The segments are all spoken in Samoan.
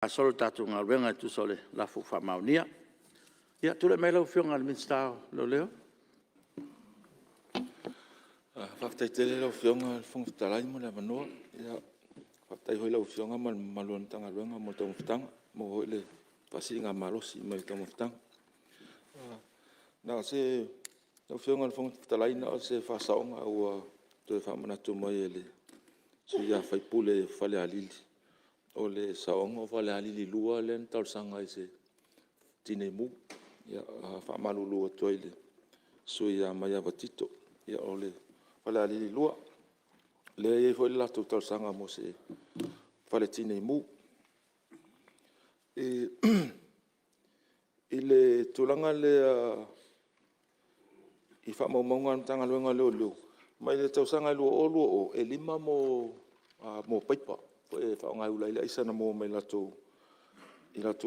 Faagasolo le tatou galuega e tusa o le Lafo ua faamaonia. Ia tulai mai lau Afioga i le Minisita o Leoleo. Faafetai tele lau Afioga i le Fofoga Fetalai mo le avanoa. Faafetai foi i lau Afioga ma le mamalu o le Matagaluega mo le taumafataga, ua maua foi le faasiligamalosi mai le taumafataga. Lau Afioga i le Fofoga Fetalai, na o se faasaoga ua toe faamanatu mai e le sui usufono o Falealili, o le saoga o Falealili 2 lea na talosaga ai i se Tinei Mu. E faamalulu atu ai i le sui usufono ia Maiava Tito, o Falealili 2, lea e i ai foi le latou talosaga mo se Fale Tinei Mu. I le tulaga lea i faamaumauga a le Matagaluega o Leoleo, mai le tausaga e 2020, e 5 paipa e faaaoga e ula ai le aisa na maua mai i latou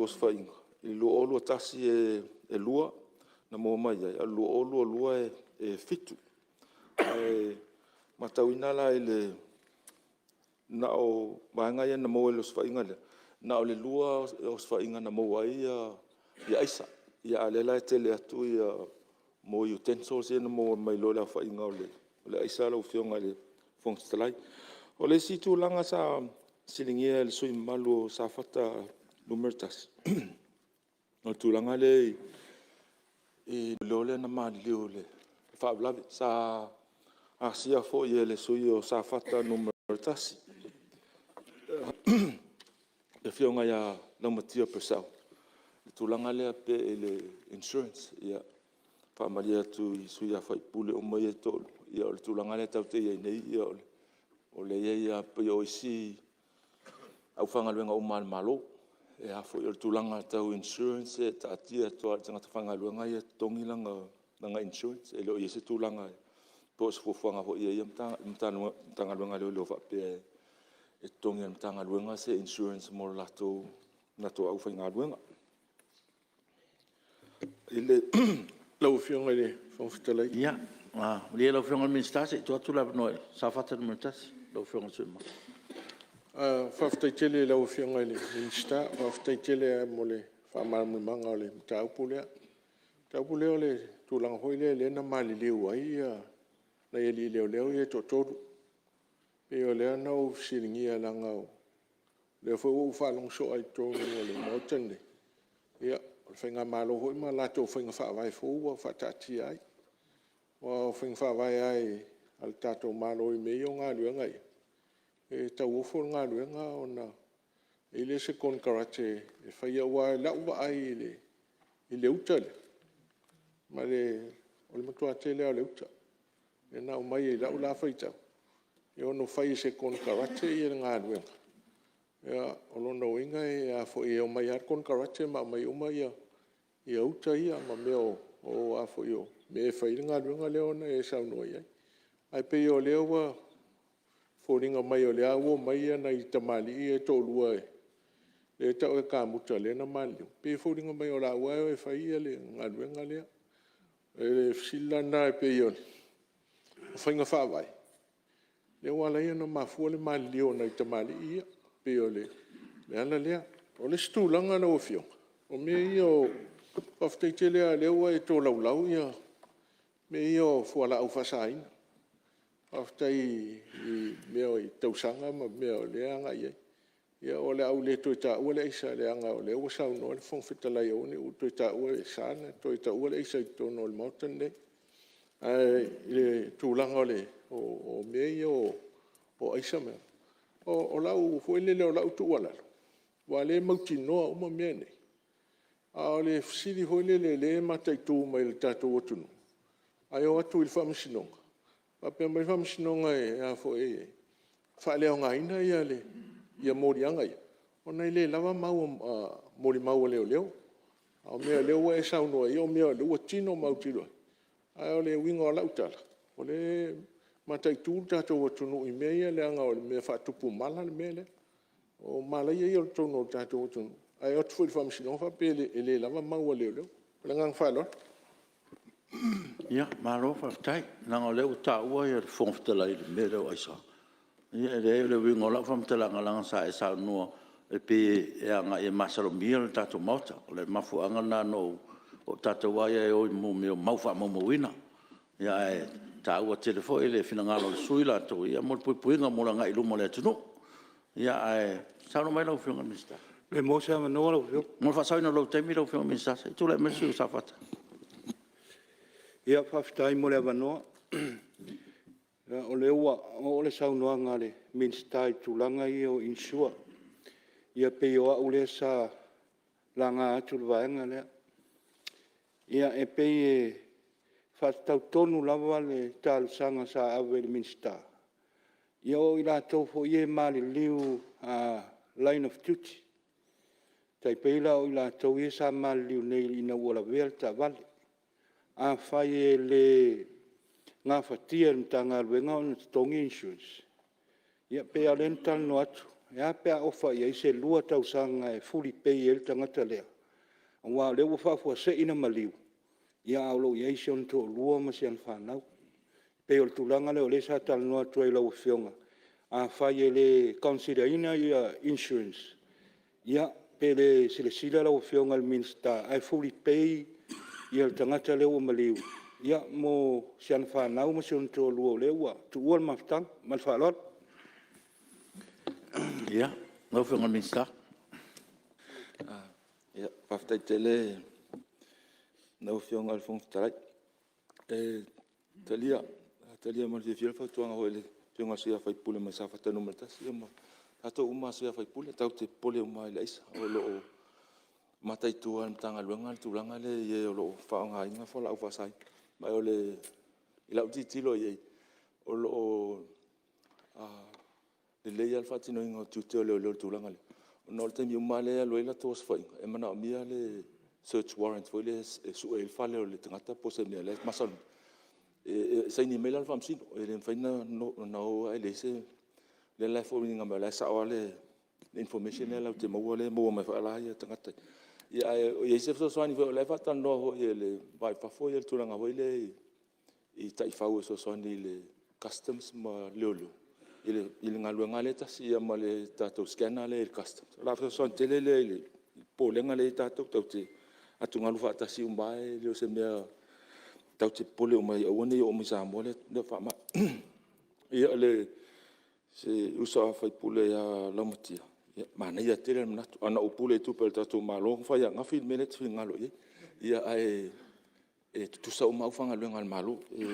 osofaiga. I le 2021 e 2 na maua mai ai, a o le 2022 e 7. Ae matauina la na o vaega ia na maua i le osofaiga lea, na o le 2 osofaiga na maua ai aisa, a o lea la e tele atu utensils ia na maua mai loa i le aofaiga o le aisa lau Afioga i le Fofoga Fetalai. O le isi tulaga sa fesiligia e le sui usufono mamalu o Safata 1, o le tulaga lea i leoleo lea na maliliu i le faalavelave. Sa asia foi e le sui usufono o Safata 1, le Afioga ia Laumatia Purcell le tulaga lea i le insurance. E faamalie atu i sui usufono uma ia e toalua, o le tulaga lea tatou te i ai nei, o lea e i ai lava pei o isi aufaigaluega uma a le Malo. O le tulaga tau insurance e taatia atu lava i le tagata faigaluega ia e totogi lana insurance. E le o i ai se tulaga po o se fuafuaga foi a ia Matagaluega a Leoleo faapea e totogi e le Matagaluega se insurance mo latou aufaigaluega. Lau Afioga i le Fofoga Fetalai… Ia malie lau Afioga i le Minisita se i tuu atu le avanoa i Safata 1, lau Afioga i le sui usufono mamalu. Faafetai tele i lau Afioga i le Minisita, faafetai tele lava mo le faamalamalamaga o le mataupu lea. O le mataupu lea o le tulaga foi lea na maliliu ai nai alii leoleo ia e toatolu. E pei o lea na ou fesiligia leaga o lea foi ua ou faalogo soo lava i totonu o le Maota lenei, ia, o le faigamalo foi ma latou faiga faavae fou ua faataatia ai. Aua o faiga faavae lava a le tatou Malo i mea ia o galuega ia, e tauofo le galuega ona i ai lea o se konekarate e faia. Aua i lau vaai i le uta lea, o le matua tele lava o le uta lea na aumai i lau la faitau, e ono fai e se konekarate le galuega. O lona uiga e omai lava le konekarate ma aumai uma uta ia ma mea e fai ai le galuega lea na e saunoa i ai. Ae pei o lea ua foliga mai o lea ua omai nai tamalii ia e toalua lea e tau o kamuta lea na maliliu, e pei e foliga mai o laua e o e fai le galuega lea. O le fesili la lena, e pei o faiga faavae lea ua ala ai ona mafua le maliliu o nai tamalii ia, e pei o le ala lea. O le isi tulaga lau Afioga, o mea ia o… Faafetai tele lava o lea ua e tolaulau mea ia o fualaau faasaina. Faafetai i mea o tausaga ma mea o lea e agai i ai. Ia o le a ou le toe taua le aisa leaga o lea ua saunoa le Fofoga Fetalai e aua ne i ou toe taua, e sa ona toe taua le aisa i totonu o le Maota lenei. Ae i le tulaga o mea ia o aisa, o lau foi lele o lau tuualalo, aua o lea e mautinoa uma mea nei, a o le fesili foi lele o lea e mataitu mai e le tatou atunuu, ae o atu i le faamasinoga, faapea mai le faamasinoga e faaleaogaina moliaga ia, ona e le lava molimau a leoleo. A o mea o lea ua e saunoa i ai o mea o lea ua tino ma autilo ai. A o le uiga o lau tala, o lea e mataitu le tatou atunuu i mea ia leaga o le mea e faatupu mala le mea lea. O malaia ia i totonu o le tatou atunuu, ae o atu foi i le faamasinoga faapea e le lava mau a leoleo. Ma le agaga faaaloalo. Malo faafetai. Leaga o lea ua taua le Fofoga Fetalai i le mea lea o aisa. Ia e leai o le uiga o lau faamatalaga, leaga sa e saunoa e pei e agai e masalomia le tatou Maota. O le mafuaaga lena na ou... O tatou lava ia e o i mea o mau faamaumauina. Ia ae taua tele foi le finagalo o le sui usufono latou mo le puipuiga mo le agai i luma o le atunuu. Ia ae saunoa mai lau Afioga i le Minisita. Pe maua se avanoa lau Afioga? Mo le faasaoina o lou taimi lau Afioga i le Minisita, se i tulai mai le sui usufono mo Safata. Ia faafetai mo le avanoa. O lea ua oo le saunoaga a le Minisita i tulaga ia o insure. Ia pei o au lea sa laga atu le vaega lea. Ia e pei e faatatau tonu lava le talosaga sa ave i le Minisita, ia o i latou foi ia e maliliu line of duty, e tai pei la o i latou ia sa maliliu nei ina ua lavea le taavale. Afai e le gafatia e le Matagaluega ona totogi insurance, ia pei lava o lea na talanoa atu, e a pe a ofa i ai se 2 tausaga e fully pay ai le tagata lea, aua o lea ua faafuasei ona maliu, ae o lo o i ai si ona toalua ma si ana fanau. E pei o le tulaga lea o lea sa talanoa atu ai i lau Afioga, afai e le consider ina insurance, ia pe le silasila lau Afioga i le Minisita ae fully pay le tagata lea ua maliu mo si ana fanau ma si ona toalua o lea ua tuua le mafutaga. Ma le faaaloalo. Ia, lau Afioga i le Minisita. Faafetai tele i lau Afioga i le Fofoga Fetalai. E talia ma le fiafia le fautuaga foi a le Afioga i le sui usufono mai Safata 1, ia ma tatou uma lava sui usufono, tatou te popole uma lava i le aisa. O lo o mataitu lava e le Matagaluega le tulaga lea i e o lo o faaaogaina fualaau faasaina. Ma i lau tilotilo i ai, o lo o lelei lava le faatinoina o tiute o leoleo i le tulaga lea, ona o le taimi uma lava lea e alu ai latou osofaiga, e manaomia le search warrant foi lea e sue ai le fale o le tagata po o se mea o la e masalomia. E saini mai la le faamasino, e le mafai ona o ae leai se... O lea la e foliga mai o la e sao lava le information lea latou te maua lea e maua mai foi la tagata ia. Ae i ai se fesoasoani o la e faatalanoa foi e le Va i Fafo le tulaga foi lea i taifau e fesoasoani i le Customs ma leoleo i le galuega lava lea e tasi, ia ma le tatou scanner lea i le Customs. O le a fesoasoani tele lea i le popolega lea e i ai tatou, tatou te atugalu faatasi uma lava, e le o se mea tatou te popole uma ai aua ne i oo mai i Samoa lea faamai. Ia, si uso a sui usufono ia Laumatia, ia, manaia tele le manatu. Ana ou pule i tupe a le tatou Malo na fai ananafi le mea lea e te finagalo i ai. Ae tutusa uma lava aufaigaluega a le Malo. E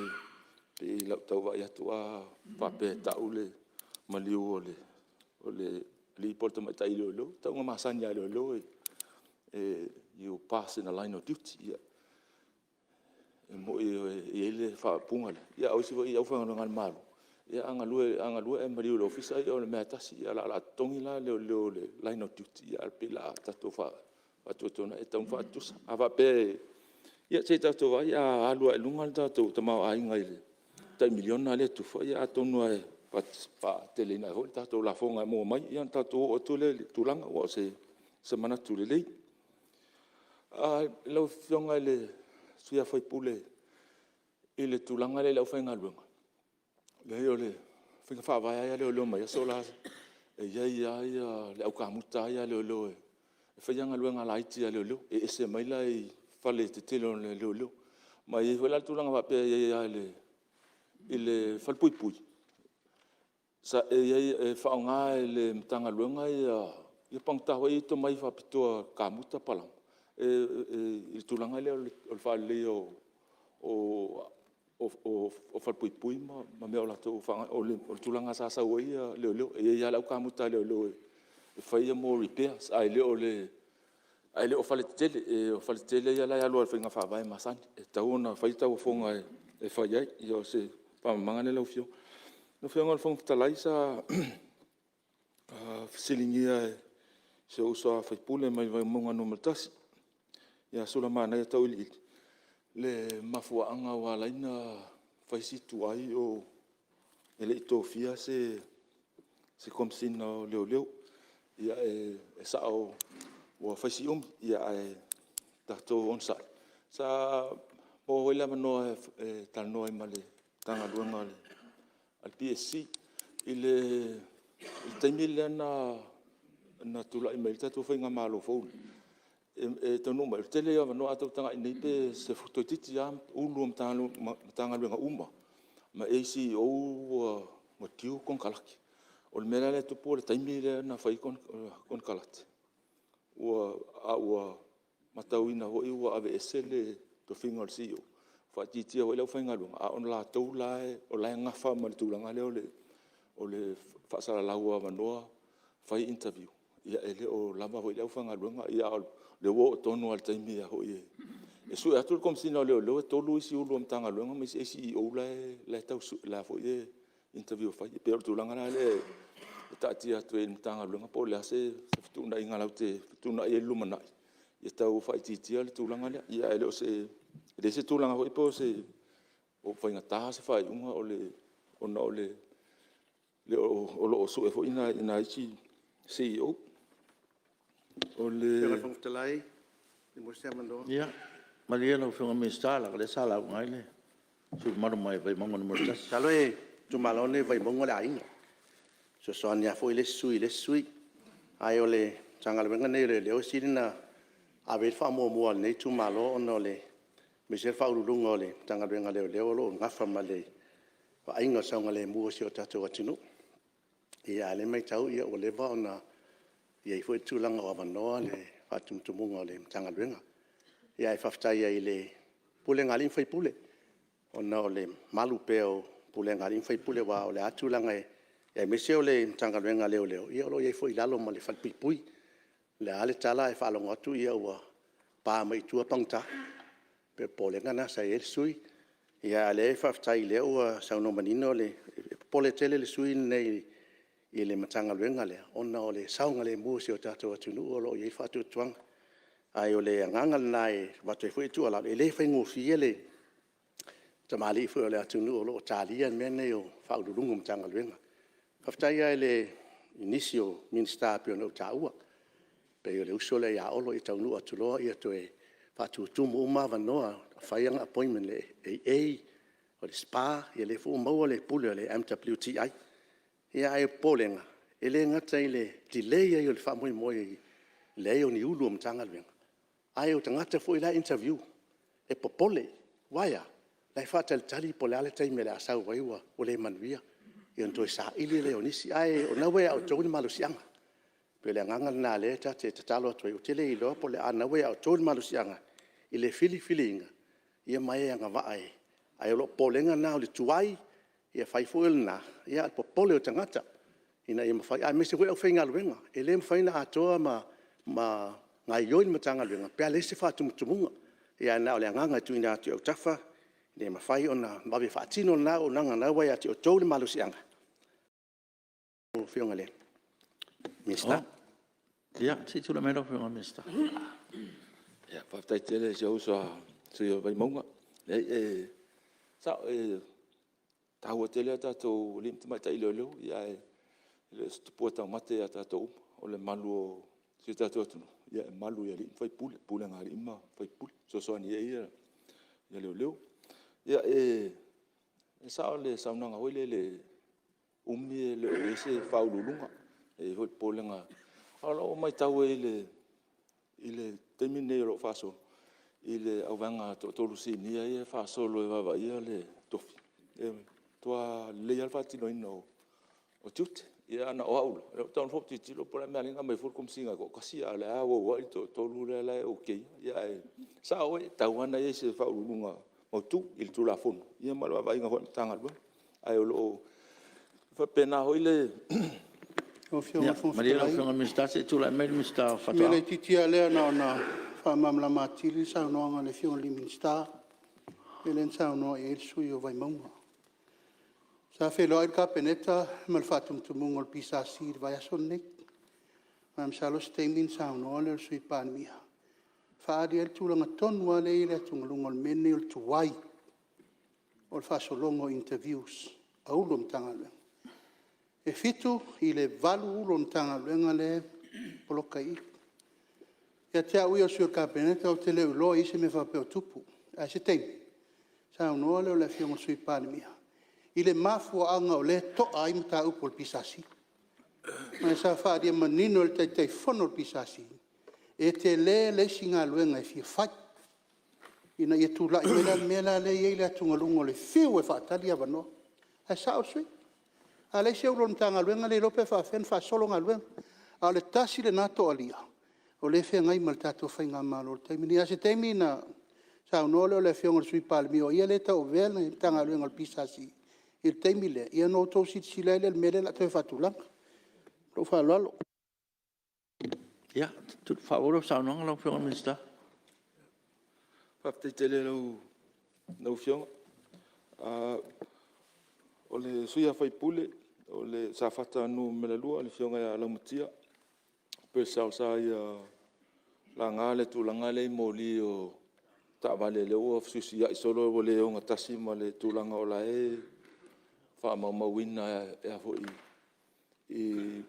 pei o lau tau vaai atu a faapea e tau le maliu o le alii po o le tamaitai leoleo, o tauga masani lava a leoleo you pass in the line of duty. E moni e i ai le faaupuga lea, a o isi foi aufaigaluega a le Malo, a galue ae maliu i le Ofisa, o le mea lava e tasi. O le a totogi la leoleo i le line of duty, ae pei o le a tatou faatuatuanai, e tatau ona faatutusa. A faapea e... ia se i tatou vaai, a alu lava i luga le tatou tamaoaiga i le tai $1 miliona lea e tufa, ia atonu lava e faateleina ai foi le tatou lafoga e maua mai ona tatou oo atu lea i le tulaga. Aua o se manatu lelei. Lau Afioga i le sui usufono i le tulaga lea i le aufaigaluega, leai o le faiga faavae lava ia a leoleo mai aso la, e i ai lava le au kamuta a leoleo e faia galuega laiti a leoleo, e ese mai la i faletetele o leoleo. Ma e i ai foi la le tulaga faapea e i ai lava i le falepuipui, e faaaoga e le Matagaluega ia pagota foi ia e i ai tomai faapitoa kamuta, palama i le tulaga lea o le faaleleia o falepuipui ma mea o latou faaaogaina. O le tulaga sa sau ai leoleo, e i ai lava le au kamuta a leoleo e faia mea o repairs, ae le o faletetele. O faletetele ia la e alu lava i faiga faavae masani, e tatau ona fai tauofoga e fai ai. Ia o se faamalamalamaga lea lau Afioga. Lau Afioga i le Fofoga Fetalai sa fesiligia e si ou uso a sui usufono mai Vaimauga 1 ia Sulamanaia Tauiliili le mafuaaga ua ala ai ona fai si tuai e le i tofia se Komesina o Leoleo. Ia e sao ua fai si umi, ae tatou onosai. Sa maua foi le avanoa e talanoa ai ma le Matagaluega a le PSC i le taimi lea na na tulai mai ai le tatou faigamalo fou lenei, e taunuu mai, o le tele ia o avanoa. A outou tagai nei pe toeitiiti lava Ofisa Sili o Matagaluega uma ma ACEO ua due konekarate. O le mea la lea e tupu o le taimi lea na fai ai konekarate, a ua matauina foi ua aveese le tofiga o le CEO, faaitiitia foi le aufaigaluega, a o latou la e nafa ma le tulaga lea o le faasalalau o avanoa, fai interview, ia e le o lava foi le aufaigaluega. A o lea ua oo tonu lava i le taimi e sue atu le Komesina o Leoleo e 3 isi Ofisa Sili o Matagaluega ma isi ACEO la e tau sue, la foi e interview e fai. E pei o le tulaga la lea e taatia atu ai i le Matagaluega po o le a se fetuunaiga latou te fetuunai ai i le lumanai ia tau faaitiitia le tulaga lea. Ae le o se, e leai se tulaga foi po o faigata se faaiuga ona o lo o sue foi nai isi CEOs. O le... Lau Afioga i le Fofoga Fetalai pe maua se avanoa? Ia, malie lau Afioga i le Minisita leaga o lea sa lauga ai le sui usufono mamalu mai Vaimauga 1. Masalo o le itumalo lenei o Vaimauga o le aiga, e fesoasoani lava foi le isi sui usufono i le isi sui usufono. Ae o le Matagaluega lenei o Leoleo e sili ona ave i ai le faamuamua a lenei itumalo ona o le... aemaise lava le Faauluuluga o le Matagaluega o Leoleo o lo o nafa ma le vaaiga o le saogalemu o si o tatou atunuu. A o lea e matau ua leva ona i ai foi le tulaga o avanoa le faatumutumuga o le Matagaluega. Ae faafetai ai i le pulega a alii ma faipule, ona o le malu pea o pulega a alii ma faipule, aua o le a tulaga aemaise o le Matagaluega a Leoleo, o lo o i ai foi i lalo ma le falepuipui. O le a le tala ae faalogo atu ua pa mai tua pagota. E pei o le popolega lena sa i ai le sui usufono. A o lea faafetai o lea ua saunoa manino le... E popole tele le sui usufono lenei i le Matagaluega lea, ona o le saogalemu o si o tatou atunuu o lo o i ai le faatuatuaga. Ae o le agaga lena e avatu ai foi le tuualalo, e le faigofie le tamalii foi o le atunuu o lo o talia mea nei o Faauluuluga o Matagaluega. Faafetai lava i nisi o Minisita e pei ona ou taua, e pei o le uso lea ia Olo e taunuu atu loa toe faatutumu uma avanoa, fai ana appointment i le AA, o le SPA, ia lea foi ua maua le pule o le MWTI. Ae o le popolega, e le gata i le delay ai o le faamoemoe i le leai o ni Ofisa Sili o Matagaluega, a o tagata foi la e interview, e popole. Aua e a? O la e faatalitali po o le a le taimi o le a sau ai ua le manuia, ia ona toe saili lea o nisi. Ae o lena ua ia outou le malosiaga. E pei o le agaga lena o lea ta te tatalo atu ai, ou te le iloa po o le a, a o lena ua ia outou le malosiaga i le filifiliina ma e agavaa. Ae o lou popolega lena o le tuai, ia fai foi o lena, a o le popole o tagata ina ia mafai, aemaise foi o le aufaigaluega. E le mafai ona atoa ma gaoioi le Matagaluega pe a leai se faatumutumuga. Ia ae na o le agaga e tuuina atu i autafa, ina ia mafai ona vave faatino lena auaunaga o lena ua ia te outou le malosiaga lau Afioga i le Minisita. Ia, se i tulai mai lau Afioga i le Minisita. Faafetai tele i si ou uso a sui usufono o Vaimauga. Leai e sao, e taua tele tatou alii ma tamaitai leoleo, ae le o se tupua taumate ia tatou uma. O le malu o si o tatou atunuu, e malu i alii ma faipule, pulega a alii ma faipule, e fesoasoani i ai leoleo. Ia e sao le saunoaga foi lele e umi e le o i ai se Faauluuluga, e i ai foi le popolega. A o lau matau i ai i le taimi lenei o lo o faasolo i le vaega toatolu sinia ia e faasolo e vaavaaia le tofi, e matua lelei lava le faatinoina o tiute. Ia ana o au la, ou te tago atu tilotilo po o le a le mea e ala ai ona aumai fua le Komesina e toatasi, a o la e auauai le toatolu lea e ok ina. Ae sao oe, e tatau lava ona i ai se Faauluuluga mautu i le Tulafono ia ma le vaavaaiga foi a le Matagaluega. Ae o lo o faapena foi le... Lau Afioga i le Fofoga Fetalai... Ia malie lau Afioga i le Minisita se i tulai mai le Minisita o Faatoaga. O si mea laitiiti lava lea na ona faamalamalama atili le saunoaga a le Afioga i le Minisita, mea lea na saunoa i ai le sui usufono o Vaimauga. Sa feiloai le Kapeneta ma le faatumutumuga o le PSC i le vaiaso lenei, ma e masalo o se taimi ona saunoa lea o le Sui Palemia e faaali ai le tulaga tonu lava lea e i ai le atugaluga o le mea lenei o le tuai o le faasologa o interviews a Ofisa Sili o Matagaluega. E 7 i le 8 Ofisa Sili o Matagaluega lea e poloka i i. Ia te au ia o le sui o le Kapeneta ou te le o iloa o i ai se mea faapea o tupu, ae o se taimi saunoa lea o le Afioga i le Sui Palemia i le mafuaaga o lea e toa ai mataupu a le PSC. Ma sa faaalia manino e le Taitaifono o le PSC, e tele le isi galuega e fia fai, ina ia tulai mai la le mea lea e i ai le atugaluga o le fiu e faatali avanoa. Ae sao le sui usufono, a leai se Ofisa Sili o le Matagaluega e le iloa pe faapefea ona faasolo galuega. A o le tasi lena toalia o lea e feagai ma le tatou faigamalo i le taimi lenei. A o se taimi ona saunoa lea o le Afioga i le Sui Palemia o ia lea e tauavea le Matagaluega o le PSC i le taimi lea, ona outou silasila ai lea i le mea lea o le a toe faatulaga. Ma lou faaaloalo. Ia, faaauau lau saunoaga lau Afioga i le Minisita. Faafetai tele i lau Afioga. O le sui usufono o Safata 2 le Afioga ia Laumatia Purcell sa ia laga le tulaga lea i moli o taavale lea ua fesuisuiai solo ua le ogatasi ma le tulaga o la e faamaumauina e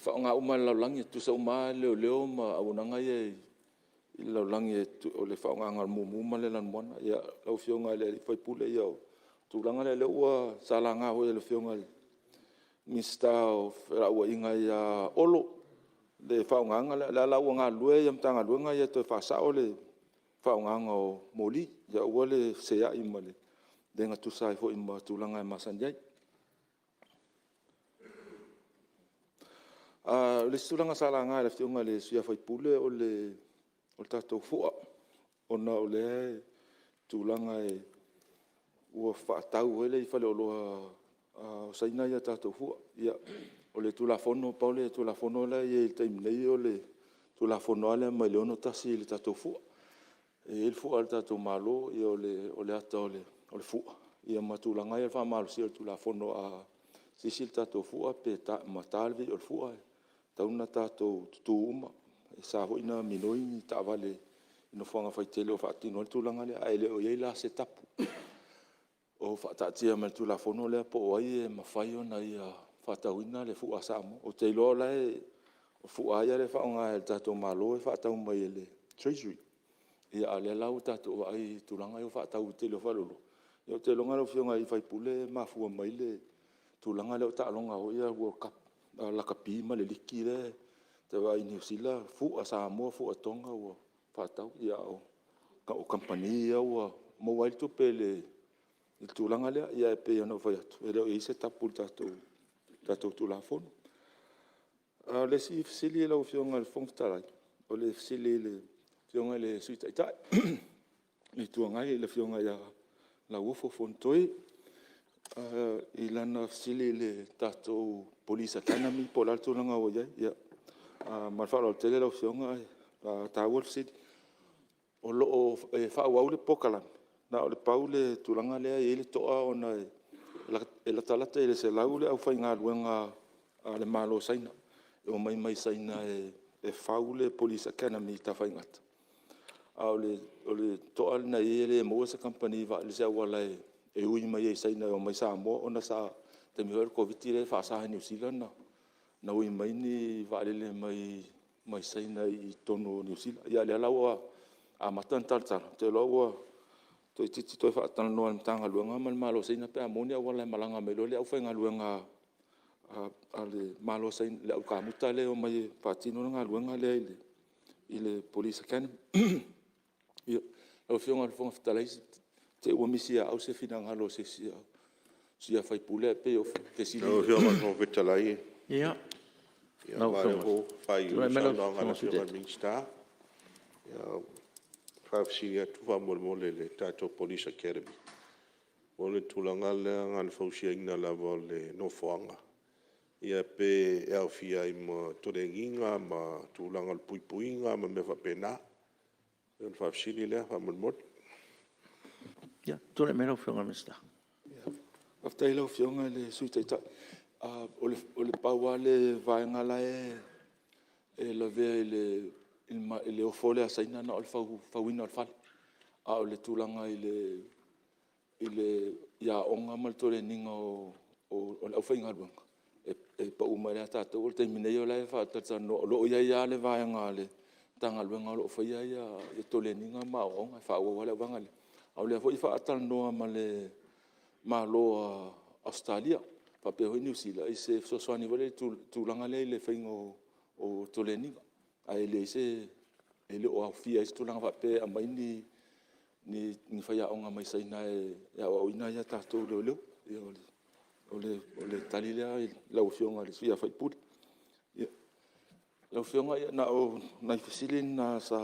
faaaoga uma lava e le lalolagi. E tutusa uma lava leoleo ma auaunaga ia i le lalolagi o le faaaogaina o le mumu ma le lanumoana. Lau Afioga i le sui usufono, ia o le tulaga lea sa laga foi e le Afioga i le Minisita o Felauaiga ia Olo le faaaogaina lea. O lea la ua galulue Matagaluega ia e toe faasao le faaaogaina o moli, ia aua le feseai ma le le gatusa ai foi ma tulaga e masani ai. O le isi tulaga sa laga e le Afioga i le sui usufono o le tatou fua, ona o lea tulaga ua faatau foi lea i faleoloa o Saina a tatou fua. Ia, o le Tulafono, pau le Tulafono la e i ai i le taimi nei o le Tulafono lava lea mai le 1961 i le tatou fua. E i ai le fua a le tatou Malo, o le ata o le fua ma tulaga ia o le faamalosia o le Tulafono. A sisi le tatou fua ma ta le vii o le fua, e tatau ona tatou tutu uma. E sa foi ona minoi ni taavale i nofoaga faitele o faatino ai le tulaga lea, ae le o i ai la se tapu o faataatia mai i le Tulafono lea po o ai e mafai ona ia faatauina le fua a Samoa. Ou te iloa la e, o fua lava ia lea e faaaoga e le tatou Malo e faatau mai e le Treasury, a o lea la ua tatou vaai i le tulaga lea ua faatau i le tele o faleoloa. Ou te iloa lau Afioga i le sui usufono e mafua mai le tulaga lea o taaloga foi ia World Cup lakapi ma le liki lea e te vaai i Niu Sila, fua Samoa, fua Toga ua faatau, a o kamupani ia ua maua ai le tupe i le tulaga lea. Ae pei ona ou fai atu, e le o i ai se tapu i le tatou Tulafono. A o le isi fesili lau Afioga i le Fofoga Fetalai, o le fesili i le Afioga i le Sui Taitai o le Itu Agai le Afioga ia Lauofo Fonotoe i lana fesili i le tatou Police Academy po o le a le tulaga ua i ai. Ia, ma le faaaloalo tele lau Afioga, e taua le fesili. E faaauau le polokalame, na o le pau le tulaga lea e i ai le toa ona e latalata i le 100 le aufaigaluega a le Malo o Saina e omai mai Saina e fau le Police Academy i Tafaigata, a o le toa lena e i ai e le maua se kamupani vaalele i se auala e ui mai ai i Saina e omai i Samoa ona sa… le taimi foi lea o le Koviti-19 lea e faasa e Niu Sila ona ui mai ni vaalele mai Saina i totonu o Niu Sila. A o lea la ua amata ona talatala, ou te iloa ua toeitiiti toe faatalanoa e le Matagaluega ma le Malo o Saina pe a maua ni auala e malaga mai loa le aufaigaluega a le Malo o Saina, le au kamuta lea e omai e faatino le galuega lea i le Police Academy. Lau Afioga i le Fofoga Fetalai, te i ua misi ia au se finagalo o se isi o sui usufono, ae pei o fesili ia… Lau Afioga i le Fofoga Fetalai, ia aua o lea ua faaiuiu le saunoaga a le Afioga i le Minisita. Ia, e faafesili atu faamolemole i le tatou Police Academy, po o le tulaga lea na o le fausiaina lava o le nofoaga, ia pe aofia ai ma toleniga ma tulaga o le puipuiga ma mea faapena. O le faafesili lea faamolemole. Ia, tulai mai lau Afioga i le Minisita. Faafetai i lau Afioga i le Sui Taitai. E pau lava le vaega la e lavea i le ofo lea a Saina na o le fauina o le fale. A o le tulaga i aoga ma le koleniga o le aufaigaluega, e pau mai ia tatou. O le taimi nei o la e faatalatalanoa, o lo o i ai lava le vaega a le Matagaluega o lo o faia toleniga ma aoaoga, e faaauau lava le vaega lea. A o lea foi e faatalanoa ma le Malo o Ausetalia. faapea foi Niu Sila i se fesoasoani foi lea i le tulaga lea i le faiga o toleniga, ae leai se… e le o aofia ai se tulaga faapea e aumai ni faiaoga mai Saina e aoaoina ai tatou leoleo. Ia o le tali lea i lau Afioga i le sui usufono. Lau Afioga na o nai fesili na sa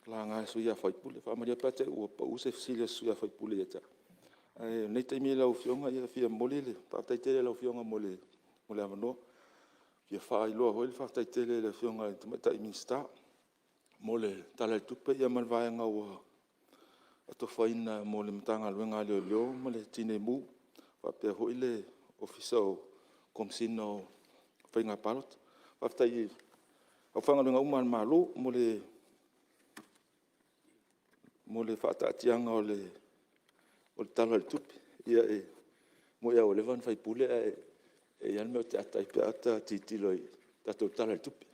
laga e sui usufono. E faamalie atu pe a faapea ua pau se fesili a se sui usufono ia te au. Ae o lenei taimi lau Afioga, e fia momoli le faafetai tele i lau Afioga mo le avanoa. E fia faailoa foi le faafetai tele i le Afioga i le Tamaitai Minisita mo le Tala o le Tupe ma le vaega ua atofaina mo le Matagaluega a Leoleo ma le Tinei Mu, faapea foi le Ofisa o Komesina o Faiga Palota. Faafetai i aufaigaluega uma a le Malo mo le faataatiaga o le Tala o le Tupe. Ia e moni lava ua leva ona faipule ae e i ai lava le mea ou te ata ai pe a ota tilotilo i le tatou Tala o le Tupe.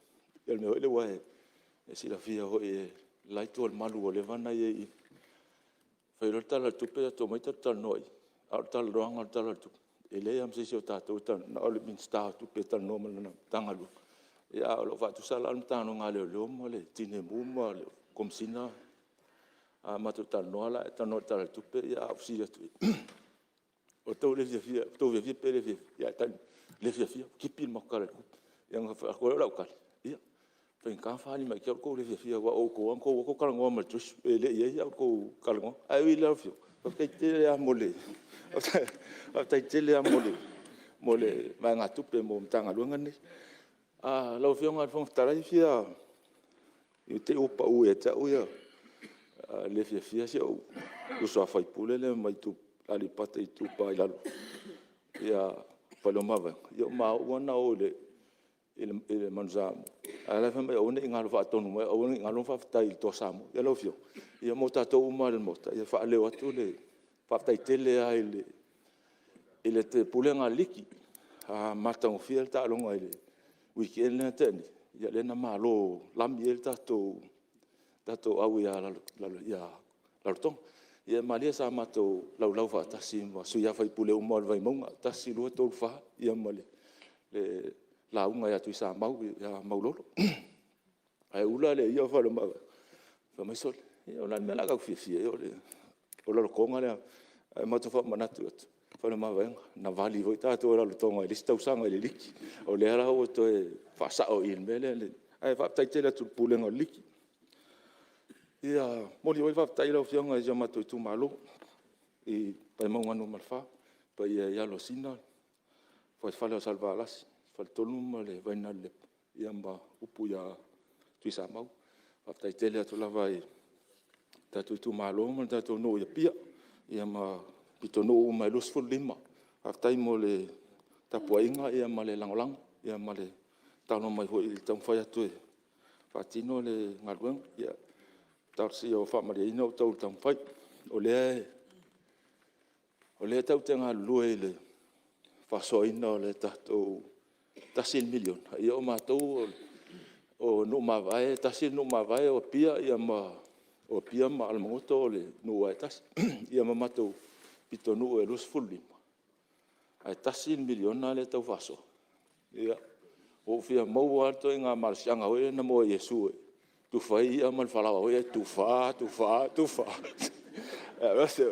Ia o le mea foi lea aua e silafia foi e le la itu o le malu ua leva ona i ai i i, fai loa le Tala o le Tupe tatou omai tatou talanoa i i, a o le talanoaga o le Tala o le Tupe, e leai lava ma se isi o tatou e talanoa, na o le Minisita o Tupe e talanoa ma lana Matagaluega. Ae o lo o faatusa la le Matagaluega a Leoleo ma le Tinei Mu ma le Komesina, a matou talanoa la e talanoa i le Tala o le Tupe, ae ou fesili atu, “Ua outou fiafia pe le fiafia?” Ae tali mai, “E le fiafia, tipi le matou Tala o le Tupe.” Ia ona fai atu lea o lau tali, ia, e faigata ona faaali mai ia te au lo outou le fiafia aua o outou lava na outou o atu talanoa ma le Treasury, e le i i ai a outou talanoaga. Ae ui i lea lau Afioga, faafetai tele lava mo le vaegatupe mo Matagaluega nei. Lau Afioga i le Fofoga Fetalai, ne i te i ua pau ia te au le le fiafia si ou uso a sui usufono lea mai Aleipata Itupa i Lalo ia Faleomavaega, ia o maua na o i le Manu Samoa, a o la e fai mai aua ne i galo faatonu mai au aua ne i galo ona faafetai i le Toa Samoa. Ia lau Afioga, ia mo tatou uma lava i le Maota, ia faaleo atu le faafetai tele lava i le Pulega a le Liki. Matagofie le taaloga i le weekend lea na tea nei, ia lea na malo lami ai le tatou au ia Rarotoga. Ia malie sa matou laulau faatasi ma sui usufono uma o le Vaimauga 1, 2, 3, 4, ia ma le lauga ia Tuisamau ia Maulolo. Ae ula le ia o Faleomavaega, fai mai, sole, ia o le a le mea o le a tatou fiafia ai o Rarotoga le a… Ae matou faamanatu atu, Faleomavaega, na vali foi tatou e Rarotoga i le isi tausaga i le liki. O lea la ua toe faasao i le mea lea, ae faafetai tele atu i le Pulega o le Liki. E momoli foi le faafetai lau Afioga i si o matou itumalo i Vaimauga 4, le paia i alo o Sina, fuaifale o Salevalasi, Faletolu ma le Vainalelepa ma upu ia Tuisamau. Faafetai tele atu lava i le tatou itumalo ma le tatou nuu i Apia, ia ma pitonuu uma e 25. Faafetai mo le tapuaiga ma le lagolago ma le tatalo mai foi i le taumafai atu e faatino le galuega. Ia talosia ua faamalieina outou i le taumafai. O lea tatou te galulue i le faasoaina o le tatou $1 miliona, ia o matou o nuu mavae, e tasi le nuu mavae o Apia ma Alamagoto o nuu lava e tasi, ia ma matou pitonuu e 25, ae $1 le miliona lea e tau faasoa. Ia, ua ou fia maua lava le ituaiga malosiaga foi lea na maua e Iesu e tufa ai i'a ma le falaoa foi lea e tufa, tufa, tufa.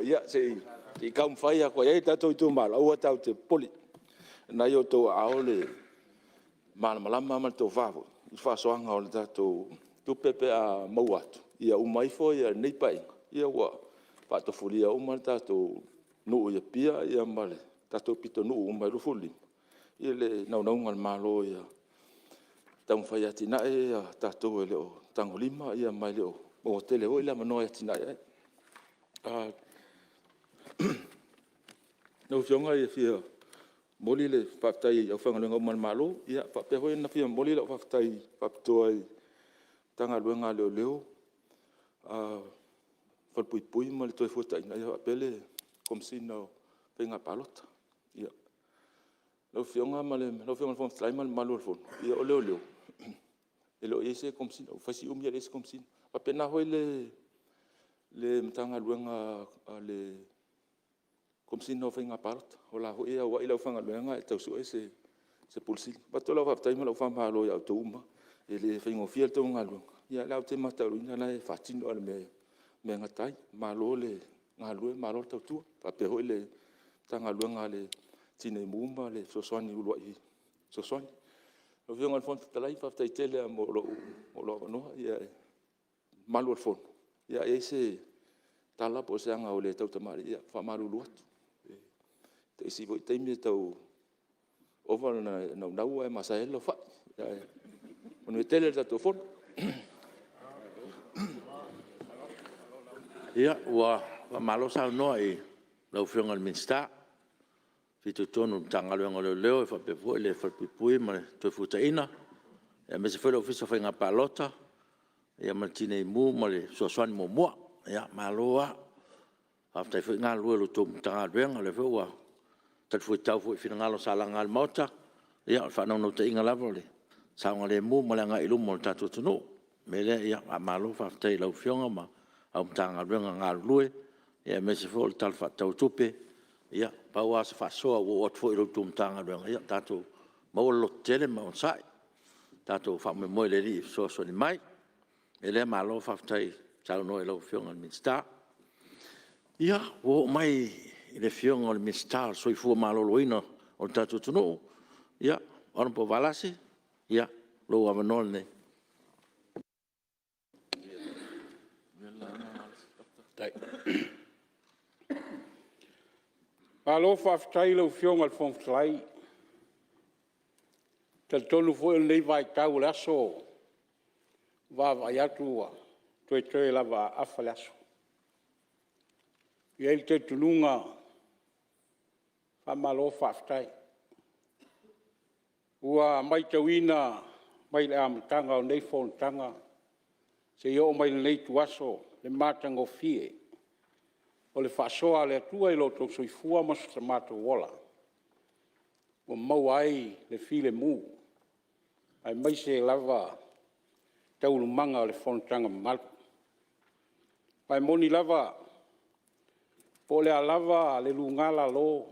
Ia, se i taumafai atu i ai le tatou itumalo, aua tatou te popole, o lena e i outou aao le malamalama ma le tofa foi i le faasoaga o le tatou tupe pe a maua atu, ia uma ifo lenei Paeaiga, ia ua faatofulia uma tatou nuu i Apia ma tatou pitonuu uma e 25 i le naunautaiga o le Malo ia taumafai e atinae tatou e le o tagolima ma e le o maua tele foi le avanoa e atinae ai. Lau Afioga e fia momoli le faafetai i aufaigaluega uma a le Malo, e faapea foi ona fia momoli lau faafetai faapitoa i le Matagaluega a Leoleo, Falepuipui ma le Toefuataiga, faapea le Komesina o Faiga Palota. Lau Afioga i le Fofoga Fetalai ma le mamalu o le Fono, ia o leoleo, e le o i ai se Komesina, ua fai si umi e leai se Komesina. E faapena foi le Matagaluega a le Komesina o Faiga Palota, o la foi e auai le aufaigaluega ae tau sue se Pule Sili. E avatu lau faafetai ma lau faamalo ia outou uma lava, e le faigofie la outou galuega, a o lea ou te matauina o la e faatino lava i le mea e gata ai. Malo le galulue malo le tautua. E faapea foi le Matagaluega a le Tinei Mu ma le Fesoasoani Uluai Fesoasoani. Lau Afioga i le Fofoga Fetalai, faafetai tele lava mo lou avanoa. Le mamalu o le Fono, a i ai se tala po o se aga ua le tautamalii, ia e faamalulu atu. O isi foi taimi e tau ova le naunau ae masae ai le laufai. Ae manuia tele le tatou Fono. Ia, ua faamalo saunoa i lau Afioga i le Minisita fitoitonu i le Matagaluega o Leoleo faapea foi le Falepuipui ma le Toefuataiga, aemaise foi le Ofisa o Faiga Palota ma le Tinei Mu ma le Fesoasoani Muamua. Malo lava. Faafetai foi galulue i la outou Matagaluega, o lea foi ua talifuaitau foi i finagalo sa laga e le Maota. Ia o le faanaunautaiga lava o le saogalemu ma le agai i luma o le tatou atunuu. O le mea lea, ia faamalo faafetai i lau Afioga ma au Matagaluega galulue, aemaise foi o le Tala Faatatau o le Tupe. Ia pau lava si faasoa ua oo atu foi i la outou Matagaluega, ia tatou maua le lototele ma onosai, tatou faamoemoe i le Alii e fesoasoani mai. O le mea lea, malo faafetai saunoa i lau Afioga i le Minisita. Ia, ua oo mai i le Afioga i le Minisita o le Soifua Maloloina o le tatou atunuu, Hon Valasi, ia, lou avanoa lenei. Malo faafetai i lau Afioga i le Fofoga Fetalai. E talitonu foi o lenei vaitau o le aso ua vaavaai atu ua toetoe lava a afa le aso. E i ai le talitonuga, faamalo faafetai. Ua matauina mai le amataga o lenei Fonotaga seia oo mai lenei ituaso le matagofie o le faasoa a le Atua i lo outou soifua ma so matou ola ua maua ai le filemu, aemaise lava taualumaga o le fonotaga mamalu. Aua e moni lava, po o le a lava le luga lalo,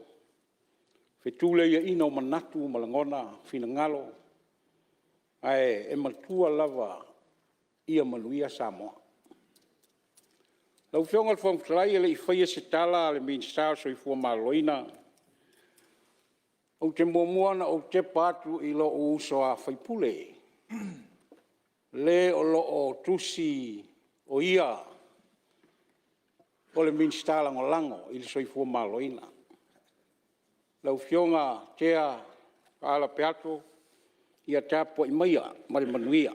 fetuleiaiga o manatu ma lagona, finagalo, ae matua lava ia manuia Samoa. Lau Afioga i le Fofoga Fetalai a o le i faia se tala a le Minisita o le Soifua Maloloina, ou te muamua ona ou tepa atu i lou uso a sui usufono, le o lo o tusi o ia o le Minisita Lagolago i le Soifua Maloloina, lau Afioga Tea Tooala Peato, ia tapuai maia ma le manuia.